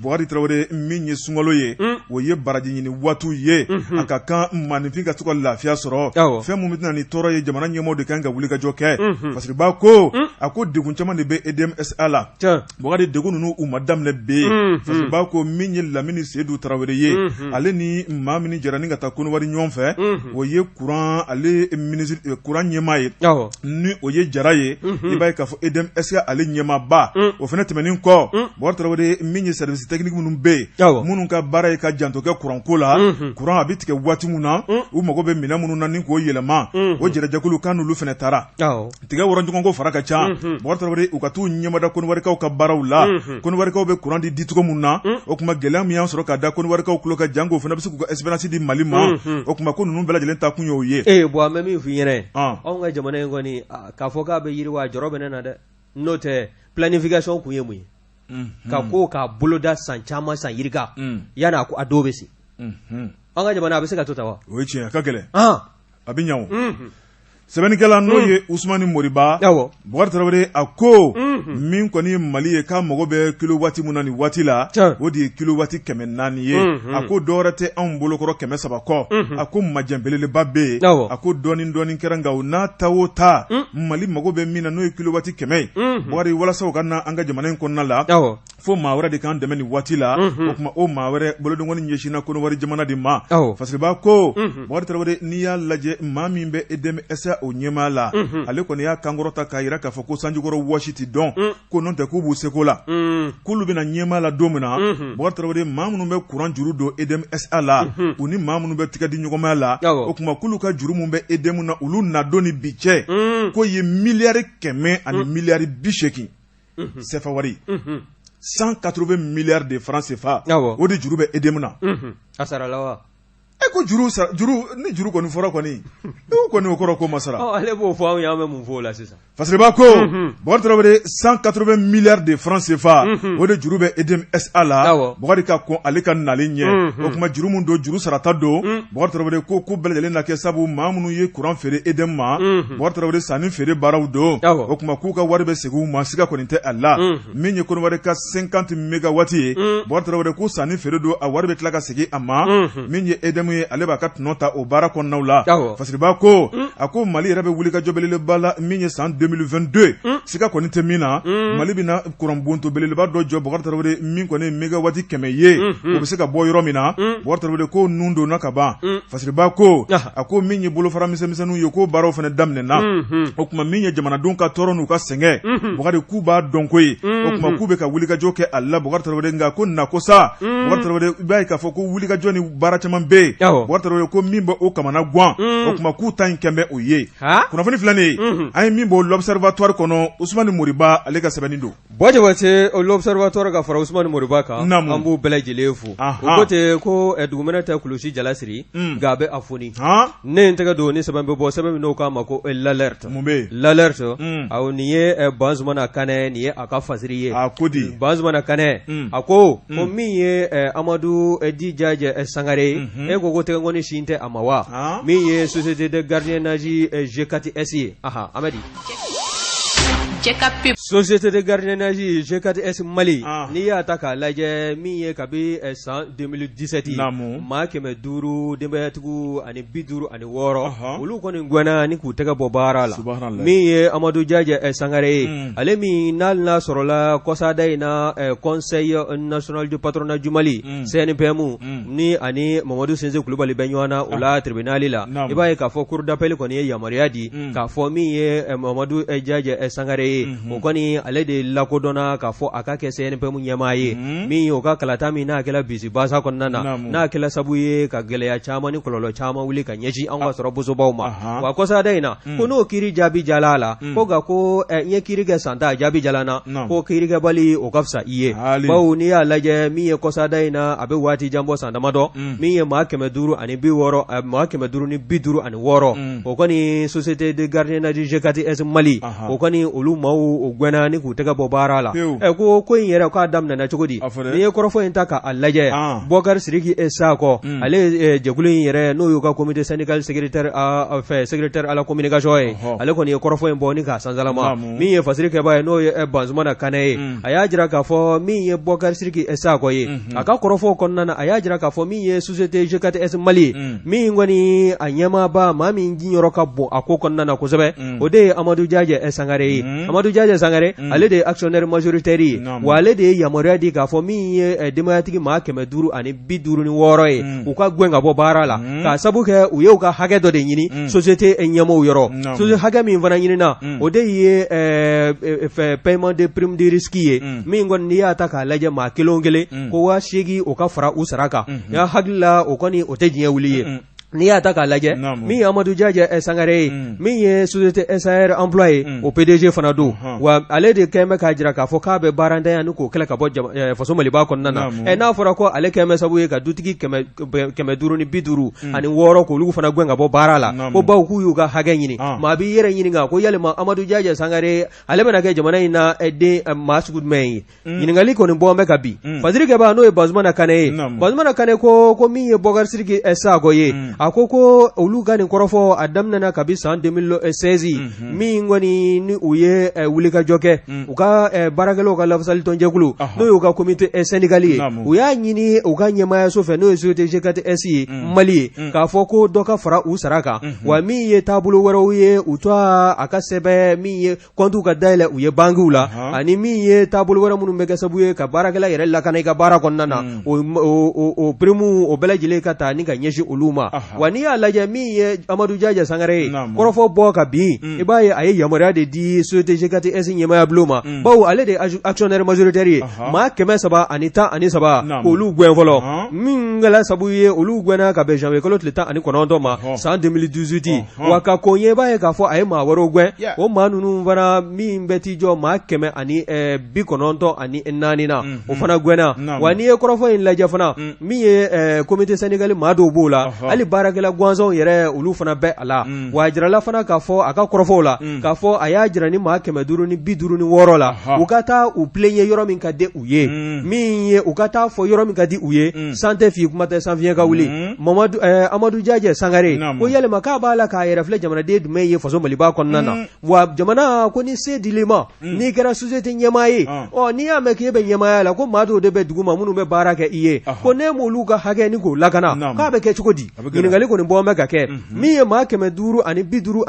Bukari Tarawele min ye sunkalo ye, o ye baraji ɲini waatiw ye, a ka kan maaninfin ka to ka lafiya sɔrɔ. Fɛn min bɛ na ni tɔɔrɔ ye, jamana ɲɛmɔgɔw de kan ka wulikajɔ kɛ. Fasiriba ko a ko degun caman de bɛ EDM SA la. Bukari, degun ninnu u ma daminɛ bi. Fasiriba ko min ye Lamini Sedu Tarawele ye, ale ni maa min jɛra ni ka taa Kɔnɔwari ɲɔgɔn fɛ, o ye kuran ale minisiri kuran ɲɛmaa ye, ni o ye Jara ye. I b'a ye k'a fɔ EDM SA ale ɲɛmaaba, o fana tɛmɛnen kɔ, Bukari Tarawele, min ye service technique minnu bɛ yen, minnu ka baara ye ka janto kɛ kuranko la, kuran a bɛ tigɛ waati min na, u mago bɛ minɛn minnu na ni k'o yɛlɛma, o jɛrɛjɛkulu kan n'olu fana taara. Tigɛ wɔrɔ ɲɔgɔn kɔ fara ka ca. Bukari Tarawele, u ka t'u ɲɛmada Kɔnɔwarikaw ka baaraw la. Kɔnɔwarikaw bɛ kuran di dicogo min na, o tuma gɛlɛya min y'an sɔrɔ ka da Kɔnɔwarikaw tulo kan, janko o fana bɛ se k'u ka expérience di Mali ma. O tuma ko ninnu bɛɛ lajɛlen taa kun y'o ye. Ee bon, an bɛ min f'i ɲɛna, anw ka jamana in kɔni, k'a fɔ k'a bɛ yiriwa, a jɔrɔ bɛ ne na dɛ. N'o tɛ, planification kun ye mun ye? Ka ko k'a boloda san caman, san yirika, yanni a don bɛ se. An ka jamana a bɛ se ka to tan wa? O ye tiɲɛ, a ka gɛlɛn. A bɛ ɲɛ o. Sɛbɛnnikɛla n'o ye Usumani Moriba, Bukari Tarawele, a ko min kɔni ye Mali ye k'a mago bɛ kilowatt min na nin waati la, o de ye kilowatt 400 ye. A ko dɔwɛrɛ tɛ anw bolokɔrɔ 300 kɔ. A ko majɛ belebeleba bɛ yen. A ko dɔɔnin dɔɔnin kɛra, nka o n'a ta o ta, Mali mago bɛ min na, n'o ye kilowatt 100 ye, Bukari, walasa o ka na an ka jamana in kɔnɔna la, fo maa wɛrɛ de k'an dɛmɛ nin waati la. O tuma o maa wɛrɛ bolodenkɔni ɲɛsinna Kɔnɔwari jamana de ma. Fasiriba ko, Bukari Tarawele, n'i y'a lajɛ, maa min bɛ EDM SA o ɲɛmaa la, ale kɔni y'a kankɔrɔta k'a jira k'a fɔ ko sanjikɔrɔ wɔsi tɛ dɔn. Ko n'o tɛ, k'u b'u seko la, k'olu bɛna ɲɛmaa la don min na, Bukari Tarawele, maa minnu bɛ kuran juru don EDM SA la, u ni maa minnu bɛ tigɛ di ɲɔgɔnmaya la, o tuma k'olu ka juru min bɛ EDM na, olu na don ni bi cɛ, k'o ye miliyari 100 ani miliyari 80 CFA wari, 180 milliards de francs CFA, o de juru bɛ EDM na. A sarala wa? E ko juru juru, ni juru kɔni fɔra kɔni, o kɔni o kɔrɔ ko ma sara. Ale b'o fɔ anw ye, an bɛ mun fɔ o la sisan? Fasiriba ko, Bukari Tarawele, 180 milliards de francs CFA, o de juru bɛ EDM SA la, Bukari, ka kɔn ale ka nalen ɲɛ. O tuma juru min don, juru sarata don. Bukari Tarawele ko ko bɛɛ lajɛlen na kɛ, sabu maa minnu ye kuran feere EDM ma, Bukari Tarawele, sanni feere baaraw don. O tuma k'u ka wari bɛ segin u ma, siga kɔni tɛ a la. Min ye Kɔnɔwari ka 50 mégawatts ye, Bukari Tarawele ko sanni feere don, a wari bɛ tila ka segin a ma. Min ye EDM ye, ale b'a ka tɔnɔ ta o baara kɔnɔnaw la. Fasiriba ko, a ko Mali yɛrɛ bɛ wulikajɔ belebeleba la min ye san 2022, siga kɔni tɛ min na, Mali bɛna kuranbonto belebeleba dɔ jɔ, Bukari Tarawele, min kɔni ye mégawatt 100 ye, o bɛ se ka bɔ yɔrɔ min na. Bukari Tarawele ko nun donna ka ban. Fasiriba ko, a ko min ye bolofara misɛnmisɛnninw ye, ko baaraw fana daminɛna. O tuma min ye jamanadenw ka tɔɔrɔ n'u ka sɛgɛn, Bukari, k'u b'a dɔn ko ye, o tuma k'u bɛ ka wulikajɔ kɛ a la, Bukari Tarawele. Nka ko na ko sa, Bukari Tarawele, i b'a ye k'a fɔ ko wulikajɔ ni baara caman bɛ yen, Bukari Tarawele, ko min bɛ o kamana gan, o tuma k'u ta in kɛn bɛ o ye. Kunnafoni filɛ nin ye, an ye min bɔ L'Observatoire kɔnɔ, Usumani Moriba ale ka sɛbɛnni don. Buwa Jabate, L'Observatoire ka fara Usumani Moriba kan, an b'u bɛɛ lajɛlen fo. U ko ten ko dugumɛnɛ tɛ kulusi jala siri, nka a bɛ a foni. Ne ye n tɛgɛ don ni sɛbɛn bɛ bɔ, sɛbɛn min n'o k'a ma ko L'Alerte. L'Alerte, awɔ, nin ye Bazumana Kanɛ, nin ye a ka fasiri ye. A ko di? Bazumana Kanɛ, a ko ko min ye Amadu dit Jajɛ Sangare ye, e ko tɛgɛkɔni sin tɛ a ma wa? Min ye société de gardiennage G4S ye, Amadi. Jɛ ka pub. Société de gardiennage G4S Mali n'i y'a ta k'a lajɛ min ye kabi san 2017 maa 500 denbayatigiw ani 56 olu kɔni gɛnna ni k'u tɛgɛ bɔ baara la min ye Amadu Jajɛ Sangare ye ale min n'ale n'a sɔrɔla kɔsada in na Conseil national du patronat du Mali CNPM ni ani Mamadu Sinsi Kulubali bɛ ɲɔgɔn na o la tribunal la i b'a ye k'a fɔ cour d'appel kɔni ye yamaruya di k'a fɔ min ye Mamadu Jajɛ Sangare ye o kɔni ale de lakodɔnna k'a fɔ a ka kɛ CNPM ɲɛmaa ye min ye o ka kalata min n'a kɛra bisibasa kɔnɔna na n'a kɛra sabu ye ka gɛlɛya caman ni kɔlɔlɔ caman wuli ka ɲɛsin an ka sɔrɔ bosobaw ma wa kɔsada in na ko n'o kiiri jaabi jala a la ko nka ko n ye kiiri kɛ san 10 jaabi jala n na ko kiirikɛbali o ka fisa i ye bawo n'i y'a lajɛ min ye kɔsada in na a bɛ waati jan bɔ san damadɔ min ye maa 560 maa 556 o kɔni société de gardiennage G4S Mali o kɔni olu maaw o gɛnna ni k'u tɛgɛ bɔ baara la ɛ ko ko in yɛrɛ k'a daminɛna cogo di n'i ye kɔrɔfɔ in ta k'a lajɛ Bɔkari Siriki Sakɔ ale jɛkulu in yɛrɛ n'o y'u ka comité syndical secrétaire fɛ secrétaire à la communication ye ale kɔni ye kɔrɔfɔ in bɔ ni k'a sansalama min ye fasiri kɛbaa ye n'o ye Bansumana Kanɛ ye a y'a jira k'a fɔ min ye Bɔkari Siriki Sakɔ ye a ka kɔrɔfɔ kɔnɔna na a y'a jira k'a fɔ min ye société G4S Mali min kɔni a ɲɛmaaba maa min jiyɔrɔ ka bon a ko kɔnɔna na kosɛbɛ o de ye Amadu Jajɛ Sangare ye Amadu Jajɛ Sangare ale de ye actionnaire majoritaire ye wa ale de ye yamaruya di k'a fɔ min ye denbayatigi maa 556 ye u ka gɛn ka bɔ baara la k'a sabu kɛ u y'u ka hakɛ dɔ de ɲini société ɲɛmaaw yɔrɔ société hakɛ min fana ɲinina o de ye paiement de prime de risque ye min kɔni n'i y'a ta k'a lajɛ maa kelen o kelen ko 8000 o ka fara u sara kan n hakili la o kɔni o tɛ diɲɛ wuli ye n'i y'a ta k'a lajɛ min ye Amadu Jajɛ Sangare ye min ye société SAR emploi ye o PDG fana don wa ale de kɛlen bɛ k'a jira k'a fɔ k'a bɛ baarantanya ni k'o kɛlɛ ka bɔ faso Maliba kɔnɔna na ɛ n'a fɔra ko ale kɛlen bɛ sababu ye ka dutigi 556 k'olu fana gɛn ka bɔ baara la ko bawo k'u y'u ka hakɛ ɲini maa b'i yɛrɛ ɲininka ko yalima Amadu Jajɛ Sangare ale bɛna kɛ jamana in na den maa sugu jumɛn ye ɲininkali kɔni bɔ bɛ ka bi fasiri kɛbaa n'o ye Bazumana Kanɛ ye Bazumana Kanɛ ko min ye Bɔkari Siriki Sakɔ ye a ko olu ka nin kɔrɔfɔ a daminɛna kabi san 2016 min kɔni ni u ye wulikajɔ kɛ u ka baarakɛlaw ka lafasalitɔnjɛkulu n'o y'u ka comité syndical ye u y'a ɲini u ka ɲɛmaayaso fɛ n'o ye société G4S ye Mali ye k'a fɔ ko dɔ ka fara u sara kan wa min ye taabolo wɛrɛw ye u to a ka sɛbɛn min ye kɔntiw ka dayɛlɛ u ye bankiw la ani min ye taabolo wɛrɛ minnu bɛ kɛ sababu ye ka baarakɛla yɛrɛ lakana i ka baara kɔnɔna na o prime o bɛɛ lajɛlen ka taa ni ka ɲɛsin olu ma wa n'i y'a lajɛ min ye Amadu Jajɛ Sangare ye kɔrɔfɔ bɔ ka bin i b'a ye a ye yamaruya de di société G4S ɲɛmaaya bulon ma bawo ale de ye actionnaire majoritaire ye maa 313 k'olu gɛn fɔlɔ min kɛra sababu ye olu gɛnna ka bɛn janvier kalo tile 19 ma san 2018 wa ka kɔn ɲɛ i b'a ye k'a fɔ a ye maa wɛrɛw gɛn o maa ninnu fana min bɛ t'i jɔ maa 194 na o fana gɛnna wa n'i ye kɔrɔfɔ in lajɛ fana min ye comité syndical maa dɔw b'o la hali baarakɛla gansanw yɛrɛ olu fana bɛ a la wa a jirala fana k'a fɔ a ka kɔrɔfɔw la k'a fɔ a y'a jira ni maa 556 la u ka taa u plaignent yɔrɔ min ka di u ye min ye u ka taa fɔ yɔrɔ min ka di u ye san tɛ fin kuma tɛ sanfiɲɛ ka wuli Amadu Jajɛ Sangare ko yalima k'a b'a la k'a yɛrɛ filɛ jamanaden jumɛn ye faso Maliba kɔnɔna na wa jamana ko ni se dil'i ma n'i kɛra société ɲɛmaa ye ɔ n'i y'a mɛn k'e bɛ ɲɛmaaya la ko maa dɔw de bɛ dugu ma minnu bɛ baara kɛ i ye ko n'e m'olu ka hakɛ ni k'o lakana k'a bɛ kɛ cogo di ɲininkali kɔni bɔ bɛ ka kɛ min ye maa 556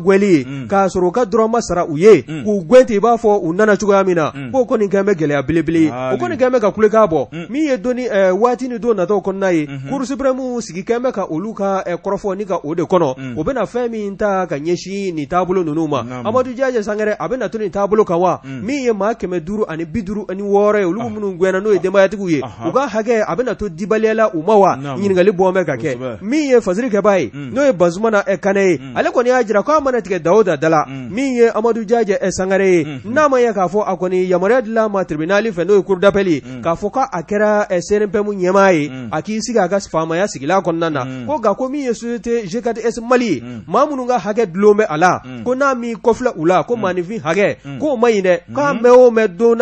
gɛnli ye k'a sɔrɔ u ka dɔrɔn ma sara u ye k'u gɛn ten i b'a fɔ u nana cogoya min na k'o kɔni kɛlen bɛ gɛlɛya belebele ye o kɔni kɛlen bɛ ka kulekan bɔ min ye don waati ni don nataw kɔnɔna ye Cour suprême sigi kɛlen bɛ ka olu ka kɔrɔfɔ ni ka o de kɔnɔ o bɛna fɛn min ta ka ɲɛsin nin taabolo ninnu ma Amadu Jajɛ Sangare a bɛna to nin taabolo kan wa min ye maa 556 ye olu minnu gɛnna n'o ye denbayatigiw ye u ka hakɛ a bɛna to dibaliya la u ma wa ɲininkali bɔ bɛ ka kɛ min ye fasiri kɛbaa ye n'o ye Bazumana Kanɛ ye ale kɔni y'a jira k'a mana tigɛ da o da da la min ye Amadu Jajɛ Sangare ye n'a ma ye k'a fɔ a kɔni yamaruya dil'a ma tribunal fɛ n'o ye cour d'appel ye k'a fɔ k'a kɛra CNPM ɲɛmaa ye a k'i sigi a ka faamaya sigilan kɔnɔna na ko nka ko min ye société G4S Mali ye maa minnu ka hakɛ dulon bɛ a la ko n'a m'i kɔfilɛ u la ko maaninfin hakɛ k'o man ɲi dɛ k'a mɛn o mɛn don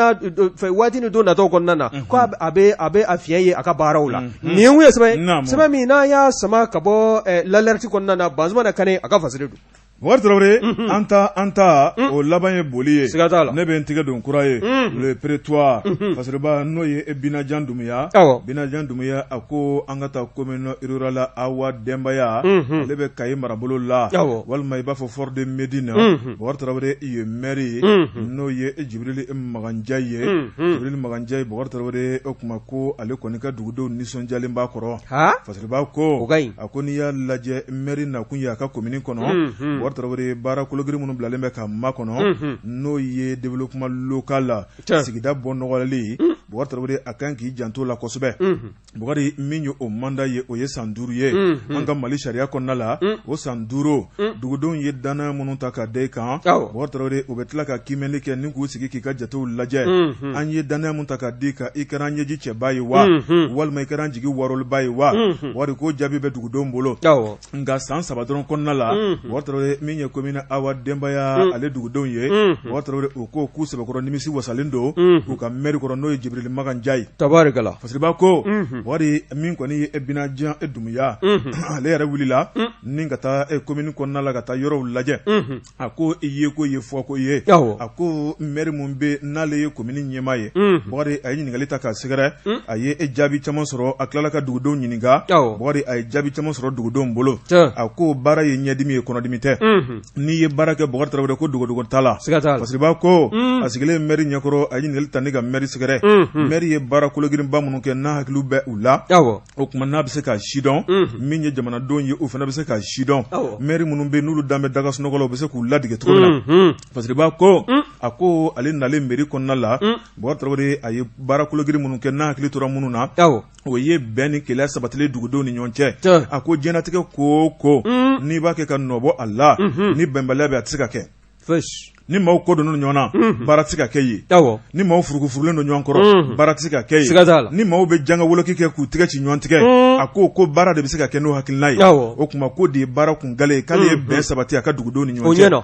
fɛ waati ni don nataw kɔnɔna na ko a bɛ a fiɲɛ ye a ka baaraw la nin ye sɛbɛn sɛbɛn min n'an y'a sama ka bɔ L'Alerte kɔnɔna na Bazumana Kanɛ a ka fasiri don. Bubakari Tarawele, an ta an ta o laban ye boli ye, siga t'a la, ne bɛ n tigɛ don kura ye, le prétoire Fasiriba n'o ye Binajan Dumuya, awɔ, Binajan Dumuya a ko an ka taa commune rurale Awa Denbaya, ale bɛ Kayi marabolo la, awɔ, walima i b'a fɔ Fort de Médine, Bubakari Tarawele ye maire ye, n'o ye Jibirili Maganjayi ye, Jibirili Maganjayi Bubakari Tarawele o tuma ko ale kɔni ka dugudenw nisɔndiyalen b'a kɔrɔ, Fasiriba ko a ko n'i y'a lajɛ mɛri nakun ye a ka komini kɔnɔ Bubakari Tarawele baara kologirin minnu bilalen bɛ ka makɔnɔ n'o ye développement local la sigida bɔ nɔgɔli Bubakari Tarawele a kan k'i janto la kosɛbɛ Bubakari min ye o mandat ye o ye san 5 ye an ka Mali sariya kɔnɔna la o san 5 dugudenw ye dannaya minnu ta ka da i kan Bubakari Tarawele u bɛ tila ka kiimɛli kɛ ni k'u sigi k'i ka jatew lajɛ an ye dannaya min ta ka d'i kan i kɛra an ɲɛji cɛba ye wa walima i kɛra an jigi waroliba ye wa wari ko jaabi bɛ dugudenw bolo nka san 3 dɔrɔn kɔnɔna la Bubakari Tarawele min ye komini Awa Denbaya ale dugudenw ye Bubakari Tarawele u ko k'u sɛbɛkɔrɔ nimisi wasalen don u ka mɛri kɔrɔ n'o ye Jibirili Magan Njayi tabarikala Fasiriba ko wari min kɔni ye Binajan Dumuya ale yɛrɛ wulila ni ka taa komini kɔnɔna la ka taa yɔrɔw lajɛ a ko i ye ko ye fɔ ko ye a ko mɛri min bɛ n'ale ye komini ɲɛmaa ye Bubakari a ye ɲininkali ta k'a sɛgɛrɛ a ye jaabi caman sɔrɔ a tilala ka dugudenw ɲininka Bubakari a ye jaabi caman sɔrɔ dugudenw bolo a ko baara ye ɲɛdimi ye kɔnɔdimi tɛ n'i ye baara kɛ Bubakari Tarawele ko dogodogo t'a la Fasiriba ko a sigilen mɛri ɲɛkɔrɔ a ye ɲininkali ta ni ka mɛri sɛgɛrɛ mɛri ye baara kologirinba minnu kɛ n'a hakili bɛ u la o tuma n'a bɛ se k'a sidɔn min ye jamanadenw ye o fana bɛ se k'a sidɔn mɛri minnu bɛ n'olu dan bɛ daga sunɔgɔ la u bɛ se k'u ladege cogo min na Fasiriba ko a ko ale nalen mɛri kɔnɔna la Bubakari Tarawele a ye baara kologirin minnu kɛ n'a hakili tora minnu na o ye bɛn ni kelenya sabatilen dugudenw ni ɲɔgɔn cɛ a ko diɲɛlatigɛ ko o ko n'i b'a kɛ ka nɔ bɔ a la ni bɛnbaliya bɛ a tɛ se ka kɛ ni maaw kɔ donnen ɲɔgɔn na baara tɛ se ka kɛ yen ni maaw furugufurugulen don ɲɔgɔn kɔrɔ baara tɛ se ka kɛ yen ni maaw bɛ janga woloki kɛ k'u tɛgɛ ci ɲɔgɔn tigɛ a ko ko baara de bɛ se ka kɛ n'o hakilina ye o tuma k'o de ye baara kun gale ye k'ale ye bɛn sabati a ka dugudenw ni ɲɔgɔn cɛ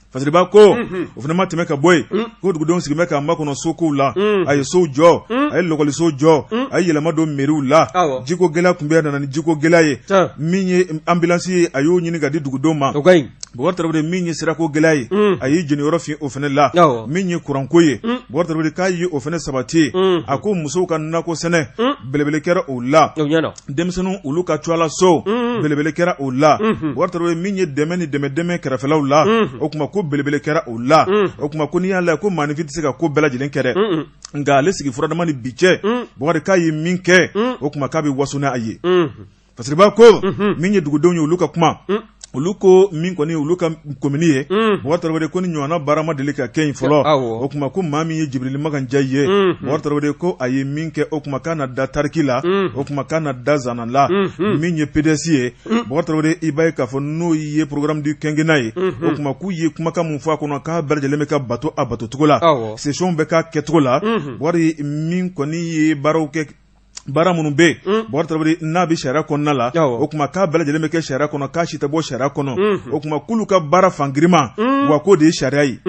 Fasiriba ko o fana ma tɛmɛ ka bɔ yen ko dugudenw sigilen bɛ k'a makɔnɔ sokow la a ye sow jɔ a ye lɔkɔlisow jɔ a ye yɛlɛma don meriw la jiko gɛlɛya tun bɛ a nana ni jiko gɛlɛya ye min ye anbilansi ye a y'o ɲini ka di dugudenw ma Bubakari Tarawele min ye sirako gɛlɛya ye a y'i jeniyɔrɔ fin o fana la min ye kuranko ye Bubakari Tarawele k'a ye o fana sabati a ko musow ka nakɔ sɛnɛ belebele kɛra o la denmisɛnninw olu ka cɛla so belebele kɛra o la Bubakari Tarawele min ye dɛmɛ ni dɛmɛ dɛmɛ kɛrɛfɛlaw la o tuma ko belebele kɛra o la o tuma ko n'i y'a lajɛ ko maaninfin tɛ se ka ko bɛɛ lajɛlen kɛ dɛ nka ale sigi furadama ni bi cɛ Bubakari k'a ye min kɛ o tuma k'a bɛ waso n'a ye Fasiriba ko min ye dugudenw ye olu ka kuma olu ko min kɔni olu ka komini ye Bubakari Tarawele ko nin ɲɔgɔnna baara ma deli ka kɛ yen fɔlɔ o tuma ko maa min ye Jibirili Magan Njayi ye Bubakari Tarawele ko a ye min kɛ o tuma k'a na da tariki la o tuma k'a na da zana la min ye PDS ye Bubakari Tarawele i b'a ye k'a fɔ n'o ye programme du quinquennat ye o tuma k'u ye kumakan min fɔ a kɔnɔ k'a bɛɛ lajɛlen bɛ ka bato a batocogo la session bɛ k'a kɛcogo la Bubakari min kɔni ye baaraw kɛ baara minnu bɛ yen Bubakari Tarawele n'a bɛ sariya kɔnɔna la o tuma k'a bɛɛ lajɛlen bɛ kɛ sariya kɔnɔ k'a si tɛ bɔ sariya kɔnɔ o tuma k'olu ka baara fangirima wa k'o de ye sariya ye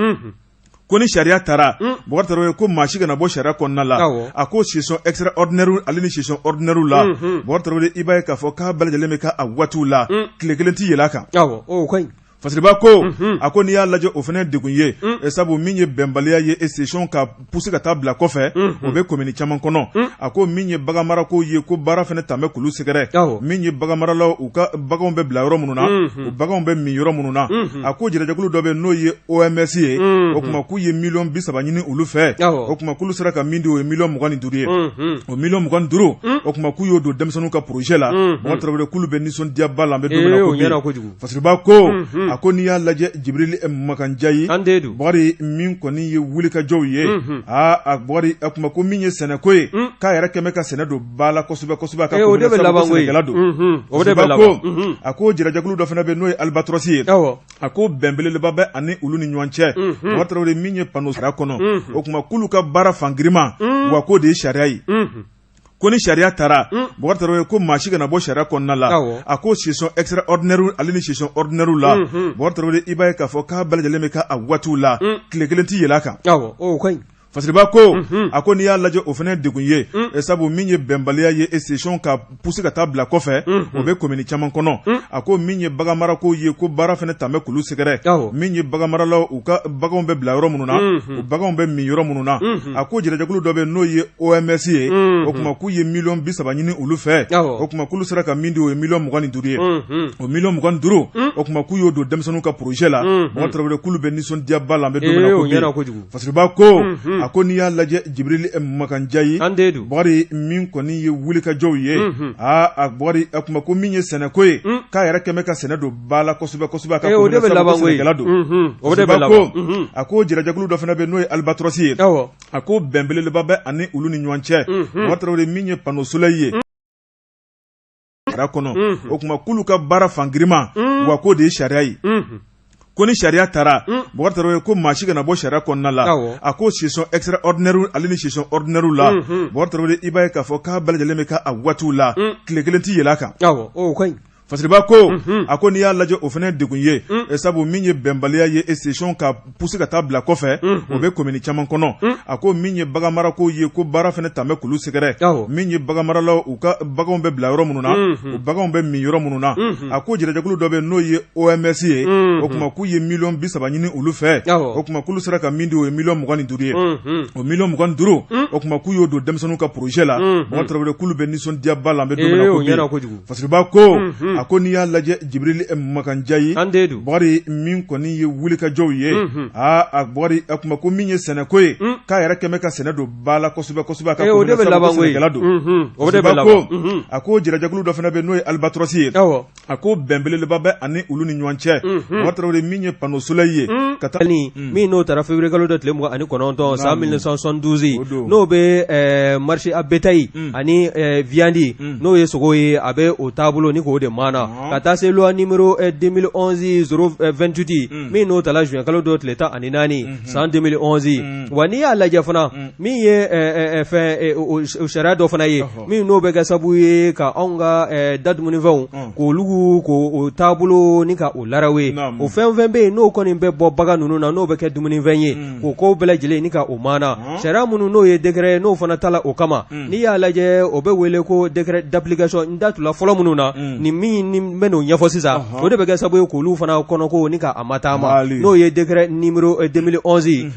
ko ni sariya taara Bubakari Tarawele ko maa si kana bɔ sariya kɔnɔna la a ko session extraordinaire ale ni session ordinaire la Bubakari Tarawele i b'a ye k'a fɔ k'a bɛɛ lajɛlen bɛ kɛ a waatiw la tile kelen tɛ yɛlɛ a kan Fasiriba ko a ko n'i y'a lajɛ o fana ye degun ye sabu min ye bɛnbaliya ye session ka pousser ka taa bila kɔfɛ o bɛ komini caman kɔnɔ a ko min ye baganmarako ye ko baara fana tun bɛ k'olu sɛgɛrɛ min ye baganmaralaw u ka baganw bɛ bila yɔrɔ minnu na u baganw bɛ min yɔrɔ minnu na a ko jɛrɛjɛkulu dɔ bɛ n'o ye OMS ye o tuma k'u ye miliyɔn 30 ɲini olu fɛ o tuma k'olu sera ka min di o ye miliyɔn 25 ye o miliyɔn 25 o tuma k'u y'o don denmisɛnninw ka projet la Bubakari Tarawele k'olu bɛ nisɔndiyaba la an bɛ don min na ko bi. Fasiriba ko a ko n'i y'a lajɛ Jibirili Magan Njayi Bubakari min kɔni ye wulikajɔw ye aa Bubakari a tuma ko min ye sɛnɛko ye k'a yɛrɛ kɛmɛ ka sɛnɛ don ba la kosɛbɛ kosɛbɛ a ka sɛnɛkɛla don o de ko a ko jɛrɛjɛkulu dɔ fana bɛ n'o ye Albatros ye a ko bɛn belebeleba bɛ ani olu ni ɲɔgɔn cɛ Bubakari Tarawele min ye panneau sariya kɔnɔ o tuma k'olu ka baara fangirima wa k'o de ye sariya ye ko ni sariya taara Bubakari Tarawele ko maa si kana bɔ sariya kɔnɔna la a ko session extraordinaire ale ni session ordinaire la Bubakari Tarawele i b'a ye k'a fɔ k'a bɛɛ lajɛlen bɛ kɛ a waatiw la tile kelen tɛ yɛlɛ a kan. Fasiriba ko a ko n'i y'a lajɛ o fana ye degun ye sabu min ye bɛnbaliya ye session ka pousser ka taa bila kɔfɛ o bɛ komini caman kɔnɔ a ko min ye baganmarako ye ko baara fana tun bɛ k'olu sɛgɛrɛ min ye baganmaralaw u ka baganw bɛ bila yɔrɔ minnu na u baganw bɛ min yɔrɔ minnu na a ko jɛrɛjɛkulu dɔ bɛ n'o ye OMS ye o tuma k'u ye miliyɔn 30 ɲini olu fɛ o tuma k'olu sera ka min di o ye miliyɔn 25 ye o miliyɔn 25 o tuma k'u y'o don denmisɛnninw ka projet la Bubakari Tarawele k'olu bɛ nisɔndiyaba la an bɛ don min na ko bi. Fasiriba ko a ko n'i y'a lajɛ Jibirili Makanjayi Bukari min kɔni ye wulikajɔw ye aa Bukari a tuma ko min ye sɛnɛko ye k'a yɛrɛ kɛmɛ ka sɛnɛ don ba la kosɛbɛ kosɛbɛ a ka sɛnɛkɛla don ko a ko jɛrɛjɛkulu dɔ fana bɛ n'o ye Albatros ye a ko bɛn belebeleba bɛ ani olu ni ɲɔgɔn cɛ Bukari Tarawele min ye panneau solaire ye mara kɔnɔ o tuma k'olu ka baara fangirima wa k'o de ye sariya ye ko ni sariya taara Bubakari Tarawele ko maa si kana bɔ sariya kɔnɔna la a ko session extraordinaire ale ni session ordinaire la Bubakari Tarawele i b'a ye k'a fɔ k'a bɛɛ lajɛlen bɛ kɛ a waatiw la tile kelen tɛ yɛlɛ a kan Fasiriba ko a ko n'i y'a lajɛ o fana ye degun ye sabu min ye bɛnbaliya ye session ka pousser ka taa bila kɔfɛ o bɛ komini caman kɔnɔ a ko min ye baganmarako ye ko baara fana tun bɛ k'olu sɛgɛrɛ min ye baganmaralaw u ka baganw bɛ bila yɔrɔ minnu na u baganw bɛ min yɔrɔ minnu na a ko jɛrɛjɛkulu dɔ bɛ n'o ye OMS ye o tuma k'u ye miliyɔn 30 ɲini olu fɛ o tuma k'olu sera ka min di o ye miliyɔn 25 ye o miliyɔn 25 o tuma k'u y'o don denmisɛnninw ka projet la Bubakari Tarawele k'olu bɛ nisɔndiyaba la an bɛ don min na ko bi. Fasiriba ko a ko n'i y'a lajɛ Jibirili Makanjayi Bukari min kɔni ye wulikajɔw ye aa Bukari a tuma ko min ye sɛnɛko ye k'a yɛrɛ kɛmɛ ka sɛnɛ don ba la kosɛbɛ kosɛbɛ a ka sɛnɛkɛla don ko a ko jɛrɛjɛkulu dɔ fana bɛ n'o ye Albatros ye a ko bɛn belebeleba bɛ ani olu ni ɲɔgɔn cɛ Bubakari Tarawele min ye panneau solaire ye ka taa min n'o taara février kalo dɔ tile 29 san 1972 n'o bɛ marché à bétail ani viande n'o ye sogo ye a bɛ o taabolo ni k'o de maana ka taa se loi numéro 2011 028 min n'o tala juin kalo dɔ tile 14 san 2011 wa n'i y'a lajɛ fana min ye fɛn sariya dɔ fana ye min n'o bɛ kɛ sabu ye ka anw ka da dumunifɛnw k'olu k'o taabolo ni ka o larawe o fɛn fɛn bɛ yen n'o kɔni bɛ bɔ bagan ninnu na n'o bɛ kɛ dumunifɛn ye k'o ko bɛɛ lajɛlen ni ka o maana sariya minnu n'o ye décret n'o fana tala o kama n'i y'a lajɛ o bɛ wele ko décret d'application n da tula fɔlɔ minnu na ni min ni n bɛ n'o ɲɛfɔ sisan o de bɛ kɛ sababu ye k'olu fana kɔnɔko ni ka a mataama n'o ye décret numéro 2011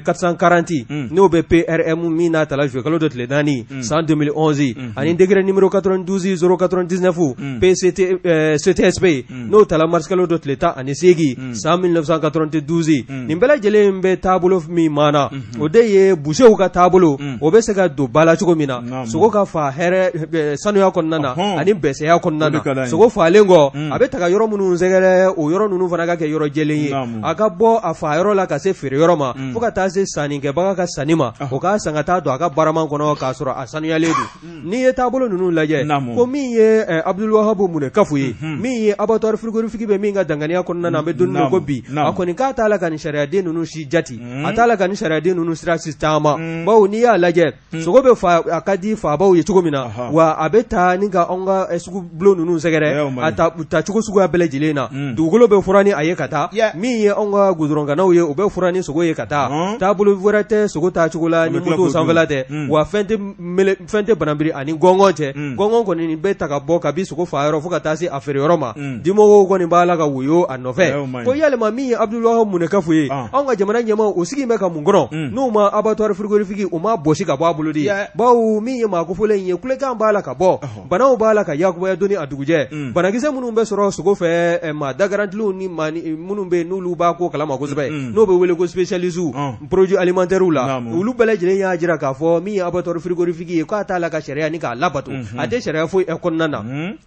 440 n'o bɛ PRM min n'a tala juillet kalo dɔ tile 4 san 2011 ani décret numéro 92 099 PCT CTSP n'o tala mars kalo dɔ tile 18 san 1992 nin bɛɛ lajɛlen bɛ taabolo min maana o de ye busew ka taabolo o bɛ se ka don ba la cogo min na sogo ka fa hɛrɛ sanuya kɔnɔna na ani bɛsɛya kɔnɔna na sogo faalen kɔ a bɛ taga yɔrɔ minnu sɛgɛrɛ o yɔrɔ ninnu fana ka kɛ yɔrɔ jɛlen ye a ka bɔ a fa yɔrɔ la ka se feere yɔrɔ ma fo ka taa se sannikɛbaga ka sanni ma o k'a san ka taa don a ka barama kɔnɔ k'a sɔrɔ a sanuyalen don n'i ye taabolo ninnu lajɛ ko min ye Abdul-Wahab Munekafu ye min ye abattoir frigorifique bɛ min ka danganiya kɔnɔna na an bɛ don min na ko bi a kɔni k'a t'a la ka nin sariyaden ninnu si jate a t'a la ka nin sariyaden ninnu sira si taama bawo n'i y'a lajɛ sogo bɛ fa a ka di faabaw ye cogo min na wa a bɛ taa ni ka anw ka sugubulon ninnu sɛgɛrɛ a tacogo suguya bɛɛ lajɛlen na dugukolo bɛ furan ni a ye ka taa min ye anw ka gudɔrɔnkannaw ye u bɛ furan ni sogo ye ka taa taabolo wɛrɛ tɛ sogo taacogo la ni moto sanfɛla tɛ wa fɛn tɛ fɛn tɛ banabiri ani gɔngɔn cɛ gɔngɔn kɔni bɛ ta ka bɔ kabi sogo faa yɔrɔ fo ka taa se a feere yɔrɔ ma dimɔgɔw kɔni b'a la ka woyo a nɔfɛ ko yalima min ye Abdul-Wahab Munekafu ye anw ka jamana ɲɛmaaw o sigi bɛ ka mun kɔnɔ n'u ma abattoir frigorifique u ma bɔsi ka bɔ a bolo de bawo min ye maa kofɔlen ye kulekan b'a la ka bɔ banaw b'a la ka yakubaya don ni a dugujɛ banakisɛ minnu bɛ sɔrɔ sogo fɛ maa dagarantiw ni maa minnu bɛ yen n'olu b'a ko kalama kosɛbɛ n'o bɛ wele ko spécialistes produits alimentaires la olu bɛɛ lajɛlen y'a jira k'a fɔ min ye abattoir frigorifique ye k'a t'a la ka sariya ni k'a labato a tɛ sariya foyi kɔnɔna na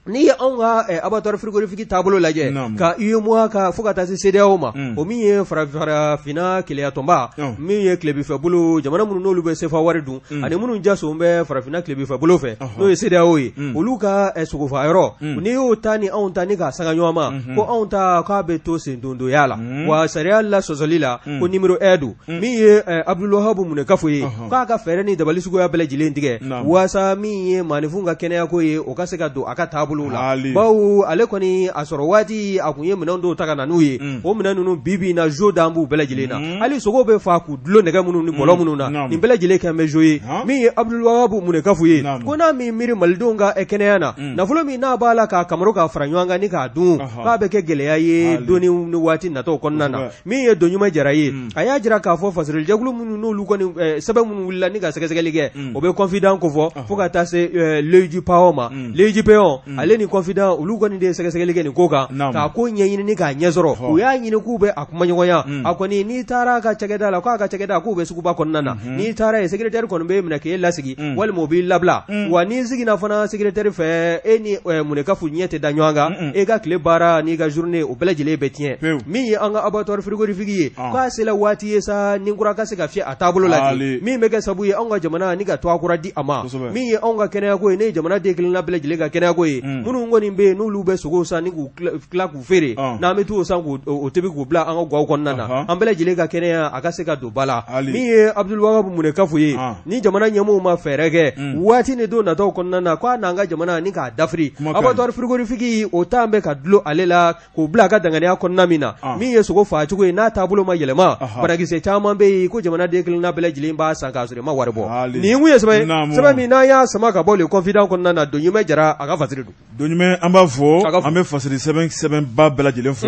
n'i ye anw ka abattoir frigorifique taabolo lajɛ ka UEMOA ka fo ka taa se CEDEAO ma o min ye farafinna kelenyatɔnba min ye tilebinfɛ bolo jamana minnu n'olu bɛ sefa wari dun ani minnu jaso bɛ farafinna tilebinfɛ bolo fɛ n'o ye CEDEAO ye olu ka sogofa yɔrɔ N'i y'o ta ni anw ta ni k'a sanga ɲɔgɔn ma, ko anw ta k'a bɛ to sendondonya la, wa sariya la sɔsɔli la, ko numéro 1 don. Min ye Abdulwahabu Munɛkafo ye, k'a ka fɛɛrɛ ni dabali suguya bɛɛ lajɛlen tigɛ waasa min ye maaninfin ka kɛnɛyako ye, o ka se ka don a ka taabolo la, bawo ale kɔni a sɔrɔ waati a tun ye minɛn dɔw ta ka na n'u ye. O minɛn ninnu bi bi in na, jo dan b'u bɛɛ lajɛlen na. Hali sogo bɛ faa k'u dulon nɛgɛ minnu ni bɔlɔ minnu na, nin bɛɛ lajɛlen kɛlen bɛ jo ye. Min ye Abdulwahabu Munɛkafo ye, ko n'a m'i miiri malidenw ka kɛnɛya na, nafolo min n'a b'a la k'a kamaro k'a fara ɲɔgɔn kan ni k'a dun, k'a bɛ kɛ gɛlɛya ye don ni waati natɔw kɔnɔna na. Min ye Dɔnɲuman Jara ye, a y'a jira k'a fɔ fasirilijɛkulu minnu n'olu kɔni sɛbɛn minnu wulila ni ka sɛgɛsɛgɛli kɛ, o bɛ Confident kofɔ fo ka taa se L'Oeil du Paon ma. L'Oeil du Paon ale ni Confident, olu kɔni de ye sɛgɛsɛgɛli kɛ nin ko kan, k'a ko ɲɛɲini ni k'a ɲɛsɔrɔ. U y'a ɲini k'u bɛ a kumaɲɔgɔnya. A kɔni n'i taara a ka cakɛda la, k'a ka cakɛda k'u bɛ suguba kɔnɔna na, n'i taara yen, secrétaire kɔni b'e minɛ k'e lasigi walima o b'i labila. Wa n'i seginna fana secrétaire fɛ, e ni Munɛkafu ɲɛ tɛ da ɲɔgɔn kan. E ka tile baara n'i ka journée, o bɛɛ lajɛlen bɛ tiɲɛ. Min ye an ka abattoir frigorifique ye, k'a sera waati ye sa ni kura ka se ka fiyɛ a taabolo la, min bɛ kɛ sabu ye anw ka jamana ni ka tɔgɔ kura di a ma. Min ye anw ka kɛnɛyako ye, ne ye jamana den kelenna bɛɛ lajɛlen ka kɛnɛyako ye, minnu kɔni bɛ yen n'olu bɛ sogo san ni k'u tila k'u feere, n'an bɛ t'o san k'o tobi k'u bila an ka gaw kɔnɔna na, an bɛɛ lajɛlen ka kɛnɛya a ka se ka don ba la. Min ye Abdulwahabu Munɛkafo ye, ni jamana ɲɛmɔgɔw ma fɛɛrɛ kɛ waati ni don nataw kɔnɔna na, k'a n'an ka jamana ni k'a dafiri, abattoir frigorifique o ta bɛ ka dulon ale la k'o bila a ka danganiya kɔnɔna min na. Min ye sogo faacogo ye, n'a taabolo ma yɛlɛma, banakisɛ caman bɛ yen ko jamanaden kelenna bɛɛ lajɛlen b'a san k'a sɔrɔ i ma wari bɔ. Nin kun ye sɛbɛn ye, sɛbɛn min n'an y'a sama ka bɔ Le Confident kɔnɔna na. Dɔnɲuman Jara a ka fasiri don. Dɔnɲuman, an b'a fɔ, an bɛ fasiri sɛbɛnba bɛɛ lajɛlen fo.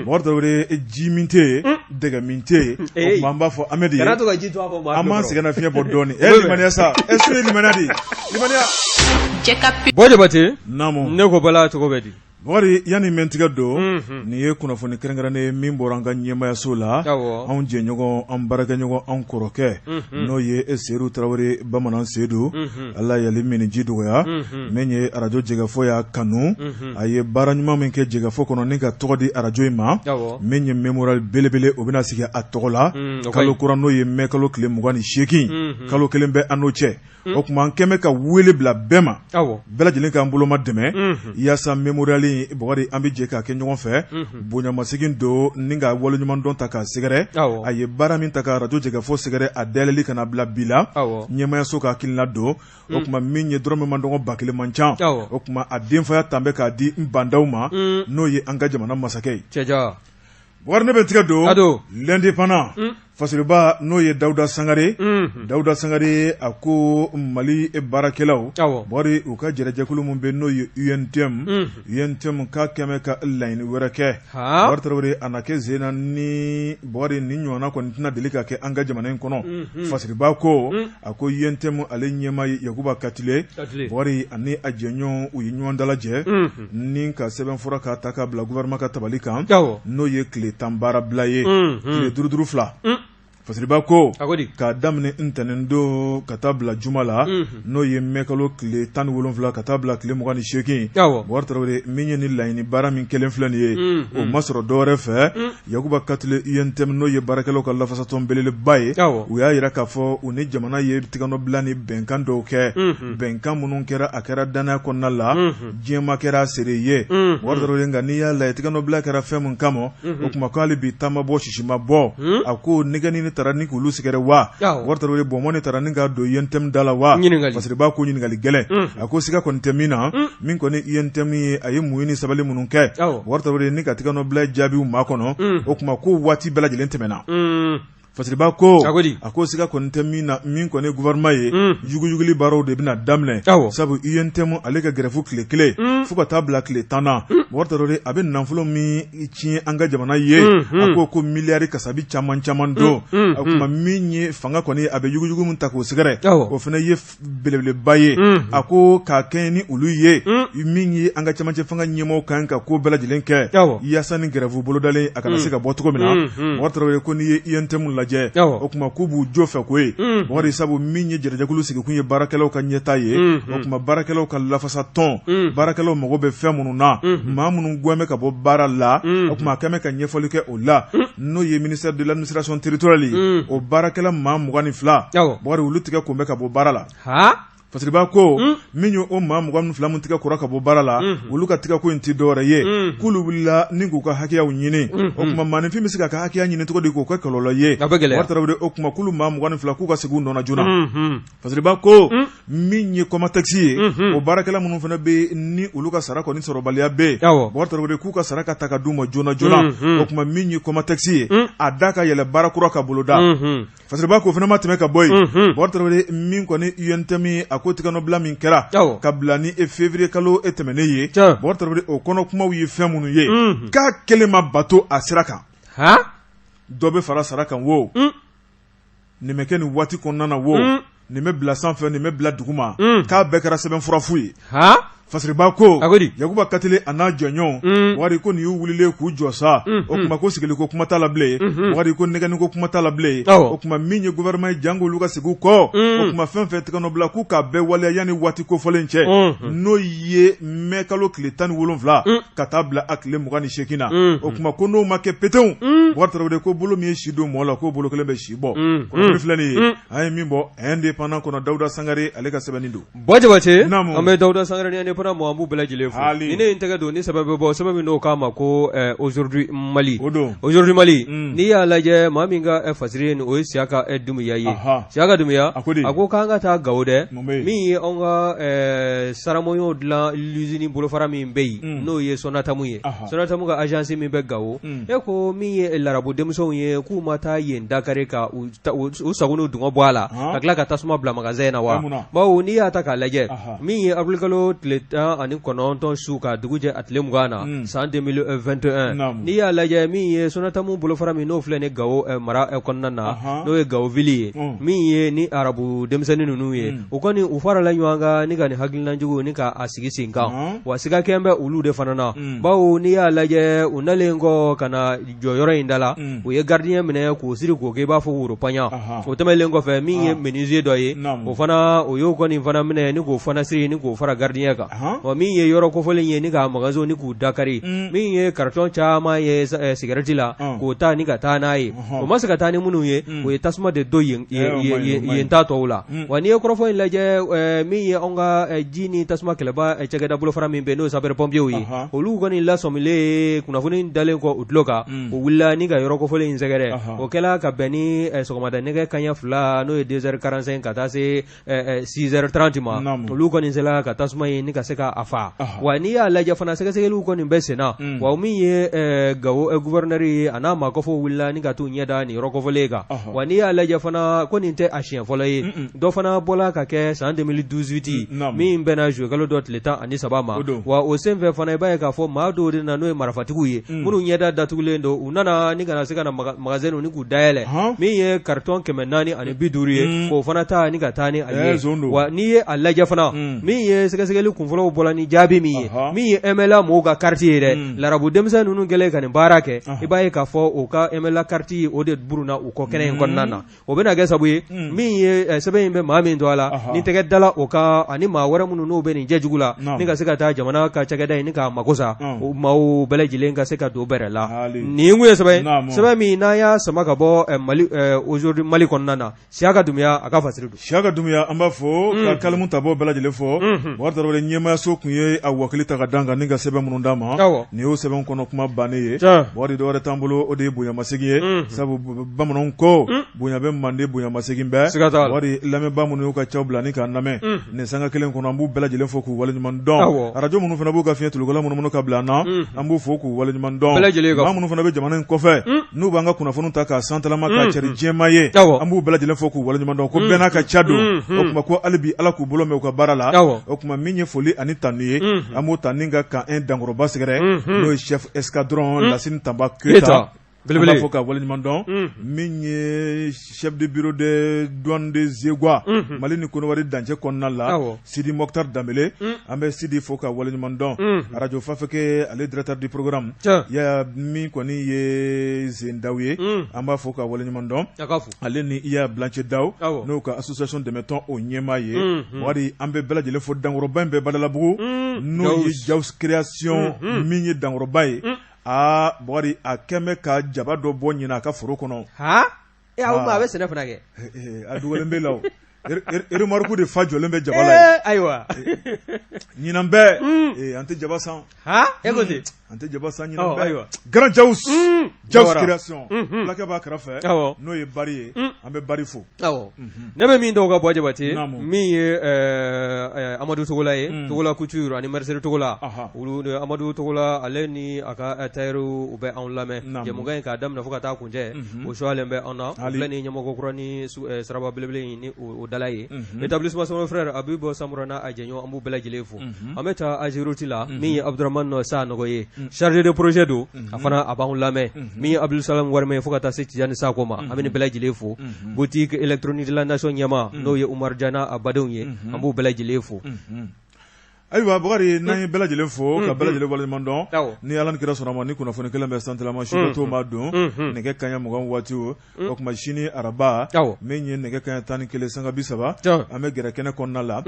Bakari Tarawele, ji min tɛ yen, dɛgɛ min tɛ yen, o tuma an b'a fɔ an bɛ de ye, an b'an sɛgɛn nafiɲɛ bɔ dɔɔnin. E limaniya sa, e su ye limaniya de ye, limaniya. Bɔ Jabate, ne ko bala cogo bɛ di? Bakari, yanni n bɛ n tigɛ don, nin ye kunnafoni kɛrɛnkɛrɛnnen ye min bɔra an ka ɲɛmaayaso la, anw jɛɲɔgɔn, an baarakɛɲɔgɔn, anw kɔrɔkɛ, n'o ye Seyidu Tarawele Bamanan Seyidu, Ala y'ale minniji dɔgɔya, min ye arajo Jɛkafɔ y'a kanu, a ye baara ɲuman min kɛ Jɛkafɔ kɔnɔ ni ka tɔgɔ di arajo in ma, min ye mémorial belebele, o bɛna sigi a tɔgɔ la kalo kura, n'o ye mɛ kalo tile 28, kalo kelen bɛ an n'o cɛ. O tuma an kɛmɛ ka wele bila bɛɛ ma, bɛɛ lajɛlen k'an boloma dɛmɛ yaasa mémorial in, Bakari, an bɛ jɛ k'a kɛ ɲɔgɔn fɛ, bonyamasegin don ni ka waleɲumandɔn ta k'a sɛgɛrɛ. A ye baara min ta ka arajo Jɛkafɔ sɛgɛrɛ a dayɛlɛli ka na bila bi la, ɲɛmaayaso ka hakilina don. O tuma min ye dɔrɔmɛ man dɔgɔ 1000 man ca, o tuma a denfaya tan bɛ k'a di n bandaw ma, n'o ye an ka jamana masakɛ ye. Bakari, ne bɛ tigɛ don L'Indépendant fasiriba, n'o ye Dawuda Sangare. Dawuda Sangare, a ko Mali baarakɛlaw, Bakari, u ka jɛrɛjɛkulu min bɛ, n'o ye UNTM, UNTM k'a kɛmɛ ka laɲini wɛrɛ kɛ. Bakari Tarawele, a na kɛ sen na ni Bakari, nin ɲɔgɔnna kɔni tɛna deli ka kɛ an ka jamana in kɔnɔ. Fasiriba ko, a ko UNTM ale ɲɛmaa ye Yakuba Katile, Bakari, ani a jɛɲɔgɔn, u ye ɲɔgɔn dalajɛ ni ka sɛbɛnfura k'a ta ka bila gouvernement ka tabali kan, n'o ye tile 10 baarabila ye, tile duuru duuru fila. Fasiriba ko k'a daminɛ ntɛnɛn don ka taa bila juma la, n'o ye mɛ kalo tile 17 ka taa bila tile 28, Bakari Tarawele, min ye ni laɲini baara min kɛlen filɛ nin ye, o ma sɔrɔ dɔwɛrɛ fɛ. Yakuba Katile, UNTM, n'o ye baarakɛlaw ka lafasatɔn belebeleba ye, u y'a jira k'a fɔ u ni jamana ye tigɛnɔbila ni bɛnkan dɔw kɛ, bɛnkan minnu kɛra, a kɛra dannaya kɔnɔna la, diɲɛmaa kɛra seere ye. Bakari Tarawele, nka n'i y'a lajɛ, tigɛnɔbila kɛra fɛn min kama, o tuma k'ale bi ta ma bɔ, sisi ma bɔ. A ko nɛgɛni taara ni k'olu sɛgɛrɛ wa? Bakari Tarawele, bɔnbɔn taara ni ka don UNTM da la wa? Fasiriba ko ɲininkali gɛlɛn. A ko siga kɔni tɛ min na, min kɔni UNTM ye, a ye muɲu ni sabali minnu kɛ, Bakari Tarawele, ni ka tigɛnɔbila jaabiw makɔnɔ, o tuma ko waati bɛɛ lajɛlen tɛmɛna. Fasiriba ko a ko siga kɔni tɛ min na, min kɔni gouvernement ye, yuguyuguli baaraw de bɛna daminɛ, sabu UNTM ale ka grève tile kelen fo ka taa bila tile 10 na, Bakari Tarawele, a bɛ nafolo min tiɲɛ an ka jamana ye, a ko miliyari kasabi caman caman don. O tuma min ye fanga kɔni, a bɛ yuguyugu min ta k'o sɛgɛrɛ, o fana ye belebeleba ye. A ko k'a kɛ ni olu ye, min ye an ka cɛmancɛ fanga ɲɛmɔgɔw kan ka ko bɛɛ lajɛlen kɛ yaasa ni grève bolodalen a kana se ka bɔ cogo min na. Bakari Tarawele ko n'i ye UNTM lajɛ, o tuma k'u b'u jo fɛ ko ye, Bakari, sabu min ye jɛrɛjɛkulu sigikun ye baarakɛlaw ka ɲɛtaa ye. O tuma baarakɛlaw ka lafasatɔn, baarakɛlaw mago bɛ fɛn minnu na, maa minnu gɛn bɛ ka bɔ baara la, o tuma a kɛmɛ ka ɲɛfɔli kɛ o la, n'o ye ministère de l'administration territoriale ye, o baarakɛla maa 22, Bakari, olu tigɛ kun bɛ ka bɔ baara la. Fasiriba ko min ye o maa 22 min tigɛ kora ka bɔ baara la, olu ka tigɛko in tɛ dɔwɛrɛ ye, k'olu wulila ni k'u ka hakɛyaw ɲini. O tuma maaninfin bɛ se k'a ka hakɛya ɲini cogo di k'o kɛ kɔlɔlɔ ye? A bɛ gɛlɛya. Bubakari Tarawele, o tuma k'olu maa 22 k'u ka segin u nɔ na joona. Fasiriba ko min ye Comatex ye, o baarakɛla minnu fana bɛ ni olu ka sara kɔni sɔrɔbaliya bɛ yen, Bubakari Tarawele, k'u ka sara ka ta ka d'u ma joona joona. O tuma min ye Comatex ye, a da ka yɛlɛ, baara kura ka boloda. Fasiriba k'o fana ma tɛmɛ ka bɔ yen, Bubakari Tarawele, min kɔni UNTM a ko tigɛnɔbila min kɛra ka bila ni e février kalo e tɛmɛnen ye, Bubakari Tarawele, o kɔnɔ kumaw ye fɛn minnu ye, k'a kelen ma bato a sira kan, dɔ bɛ fara sara kan wo, nin bɛ kɛ nin waati kɔnɔna na wo, nin bɛ bila sanfɛ, nin bɛ bila duguma, k'a bɛɛ kɛra sɛbɛnfura fu ye. Fasiriba ko Yakuba Katile a n'a jɔɲɔgɔnw, Bubakari, ko nin y'u wulilen k'u jɔ sa. O tuma ko sigili ko kuma t'a la bilen, Bubakari, ko nɛgɛnni ko kuma t'a la bilen. O tuma min ye gouvernement ye, jango olu ka segin u kɔ. O tuma fɛn fɛn tigɛnɔbila, k'u k'a bɛɛ waleya yanni waati kofɔlen cɛ, n'o ye mai kalo tile 17 ka taa bila a tile 28 na. O tuma ko n'o ma kɛ petewu, Bubakari Tarawele, ko bolo min ye si don mɔɔ la, k'o bolo kelen bɛ si bɔ. Kunnafoni filɛ nin ye, an ye min bɔ Indépendant kɔnɔ, Dawuda Sangare ale ka sɛbɛnni don. Buwa Jabate, an bɛ Dawuda Sangare ni Indépendant mɔgɔ, an b'u bɛɛ lajɛlen fo. Ni ne ye n tɛgɛ don ni sɛbɛn bɛ bɔ, sɛbɛn min n'o k'a ma ko Aujourd'hui Mali, Aujourd'hui Mali, n'i y'a lajɛ, maa min ka fasiri ye nin, o ye Siyaka Dunbiya ye. Siyaka Dunbiya a ko k'an ka taa Gawo dɛ, min ye anw ka saramɔɲɔw dilan l'usine bolofara min bɛ yen, n'o ye Sonatamu ye, Sonatamu ka agence min bɛ Gawo, e ko min ye larabu denmisɛnw ye, k'u ma taa yen dakari ka u sago n'u dungɔ bɔ a la, ka tila ka tasuma bila magasin in na wa? Bawo n'i y'a ta k'a lajɛ, min ye avril kalo tile 19 su ka dugu jɛ a tile 20 na san 2021, n'i y'a lajɛ, min ye Sonatamu bolofara min n'o filɛ ni Gawo mara kɔnɔna na, n'o ye Gawo ville ye, min ye ni arabu denmisɛnnin ninnu ye, u kɔni u farala ɲɔgɔn kan ni ka nin hakilina jugu ni k'a sigi sen kan. Wa siga kɛn bɛ olu de fana na, bawo n'i y'a lajɛ, u nalen kɔ ka na jɔyɔrɔ in da la, u ye gardien minɛ k'o siri k'o kɛ i b'a fɔ woropaɲa. O tɛmɛnlen kɔfɛ, min ye menuisier dɔ ye, o fana o y'o kɔni fana minɛ ni k'o fana siri ni k'o fara gardien kan. Ɔ min ye yɔrɔ kofɔlen ye ni k'a magasinw ni k'u dakari, min ye carton caman ye cigarette la k'o ta ni ka taa n'a ye, o ma se ka taa ni minnu ye, o ye tasuma de don yen yen ta tɔw la. Wa n'i ye kɔrɔfɔ in lajɛ, min ye anw ka ji ni tasuma kɛlɛba cakɛda bolofara min bɛ n'o ye sapeur pompiers ye, olu kɔni lasɔmilen kunnafoni dalen kɔ u tulo kan, u wulila ni ka yɔrɔ kofɔlen in sɛgɛrɛ. O kɛla ka bɛn ni sɔgɔmada nɛgɛ kanɲɛ 2, n'o ye 2h45 ka taa se 6h30 ma. Olu kɔni sera ka tasuma in ni ka se k'a faa. Wa n'i y'a lajɛ fana, sɛgɛsɛgɛliw kɔni bɛ senna. Wa min ye Gawo gouverneur ye, a n'a maakɔfɔw wulila ni ka t'u ɲɛ da nin yɔrɔ kofɔlen kan. Wa n'i y'a lajɛ fana, ko nin tɛ a siɲɛ fɔlɔ ye. Dɔ fana bɔla ka kɛ san 2018, min bɛnna juillet kalo dɔ tile 13 ma. Wa o senfɛ fana, i b'a ye k'a fɔ maa dɔw de nana, n'o ye marifatigiw ye, minnu ɲɛda datugulen don. U nana ni ka na se ka na magasin ni k'u dayɛlɛ, min ye carton 450 ye, k'o fana ta ni ka taa ni a ye. Wa n'i ye a lajɛ fana, min ye sɛgɛsɛgɛli kunfɔlɔw bɔla ni jaabi min ye, min ye MLA mɔgɔw ka carte ye dɛ, larabu denmisɛn ninnu kɛlen ka nin baara kɛ, i b'a ye k'a fɔ u ka MLA carte o de burunna u kɔ kɛnɛ in kɔnɔna na. O bɛna kɛ sabu ye, min ye sɛbɛn in bɛ maa min tɔgɔ la, ni tɛgɛ dala o kan, ani maa wɛrɛ minnu n'u bɛ nin jɛjugu la ni ka se ka taa jamana ka cakɛda in ni k'a mako sa, o maaw bɛɛ lajɛlen ka se ka don bɛrɛ la. Nin kun ye sɛbɛn sɛbɛn min n'an y'a sama ka bɔ Mali Aujourd'hui Mali kɔnɔna na. Siyaka Dunbiya a ka fasiri don. Siyaka Dunbiya, an b'a fo ka kalimu tabɔ bɛɛ lajɛlen fo. Bubakari Tarawele, ɲɛmaayaso tun ye a wakili ta ka d'an kan ni ka sɛbɛn minnu d'an ma, nin y'o sɛbɛn kɔnɔ kuma bannen ye. Bubakari, dɔwɛrɛ t'an bolo, o de ye bonyamasegin ye, sabu bamananw ko bonya bɛ mande, bonyamasegin bɛɛ. Siga t'a la. Bubakari, lamɛnbaa minnu y'u ka caw bila ni k'an lamɛn nin sanga kelen kɔnɔ, an b'u bɛɛ lajɛlen fo k'u waleɲuman dɔn. Arajo minnu fana b'u ka fiɲɛ tulukala munumunu ka bila an na, an b'u fo k'u waleɲuman dɔn. Bɛɛ lajɛlen ka. Maa minnu fana bɛ jamana in kɔfɛ, n'u b'an ka kunnafoni ta k'a santalama k'a cari diɲɛmaa ye, an b'u bɛɛ lajɛlen fo k'u waleɲuman dɔn, ko bɛɛ n'a ka ca don. O tuma ko hali bi Ala k'u bolo mɛn u ka baara la. O tuma min ye foli ani tanu ye, an b'o ta ni ka camp 1 dankɔrɔba sɛgɛrɛ, n'o ye chef escadron Lasine Tanba Keyita. Belebele. An b'a fo ka waleɲuman dɔn. Min ye chef de bureau de douane de Zegwa, Mali ni Kɔnɔwari dancɛ kɔnɔna la, Sidi Mokhtar Danbele, an bɛ Sidi fo ka waleɲuman dɔn. Radio Fafeke ale directeur du programme, ya min kɔni ye Zendaw ye, an b'a fo ka waleɲuman dɔn. Ale ni Iya Blanche Daw, n'o ka association dɛmɛtɔn o ɲɛmaa ye. Wari, an bɛ bɛɛ lajɛlen fo. Dankɔrɔba in bɛ Badalabugu, n'o ye Jaws Création, min ye dankɔrɔba ye. Aa Bukari, a kɛn bɛ ka jaba dɔ bɔ ɲinan a ka foro kɔnɔ. E a bɛ sɛnɛ fana kɛ. A dugalen bɛ la. Remorque de fa jɔlen bɛ jaba la yen. Ayiwa. Ɲinan bɛɛ an tɛ jaba san. E ko ten. An tɛ jaba san ɲinan bɛɛ. Ayiwa. Grand Jaws. Jaws création. Fulakɛ b'a kɛrɛfɛ. N'o ye Bari ye. An bɛ Bari fo. Ne bɛ min dɔn ka bɔ Jabate min ye Amadu Togola ye Togola Couture ani Mercerie Togola olu Amadu Togola ale ni a ka tailleur u bɛ anw lamɛn jɛmukan in k'a daminɛ fo ka taa kuncɛ o sualen bɛ an na filɛ ni ɲɛmɔgɔ kura ni siraba belebele in ni o dala ye établissement Sama frère a bɛ bɔ Samura n'a jɛɲɔgɔn an b'u bɛɛ lajɛlen fo an bɛ taa Ageroute la min ye Abdramane Sanogo ye chargé de projet don a fana a b'anw lamɛn min ye Abdul Salam Warimɛ ye fo ka taa se Tijani Sako ma an bɛ nin bɛɛ lajɛlen fo boutique électronique de la nation ɲɛmaa n'o ye Umaru Jana a badenw ye an b'u bɛɛ lajɛlen fo. Ayiwa Bakari n'an ye bɛɛ lajɛlen fo ka bɛɛ lajɛlen waleɲuman dɔn ni Ala ni kira sɔnna ma ni kunnafoni kelen bɛ santilama su to ma don nɛgɛ kanɲɛ 20 waati o tuma sini araba min ye nɛgɛ kanɲɛ 11 sanga 30 an bɛ gɛrɛ kɛnɛ kɔnɔna la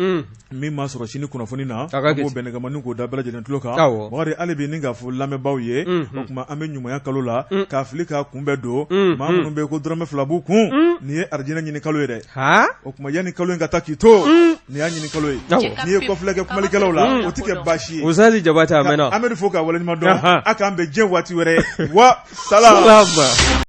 min ma sɔrɔ sini kunnafoni na an b'o bɛnɛkɛmani k'o da bɛɛ lajɛlen tulo kan Bakari hali bi ni k'a fɔ lamɛnbaaw ye o tuma an bɛ ɲumanya kalo la k'a fili k'a kunbɛn don maa minnu bɛ ko dɔrɔmɛ 2 b'u kun nin ye arijinɛ ɲini kalo ye dɛ o tuma yanni kalo in ka taa k'i to nin y'a ɲini kalo ye n'i ye kɔfilɛ kɛ kumalikɛlaw la o tɛ kɛ baasi ye Usazi Jabate a mɛnna an bɛ fo k'a waleɲuman dɔn a k'an bɛn diɲɛ waati wɛrɛ wa salam.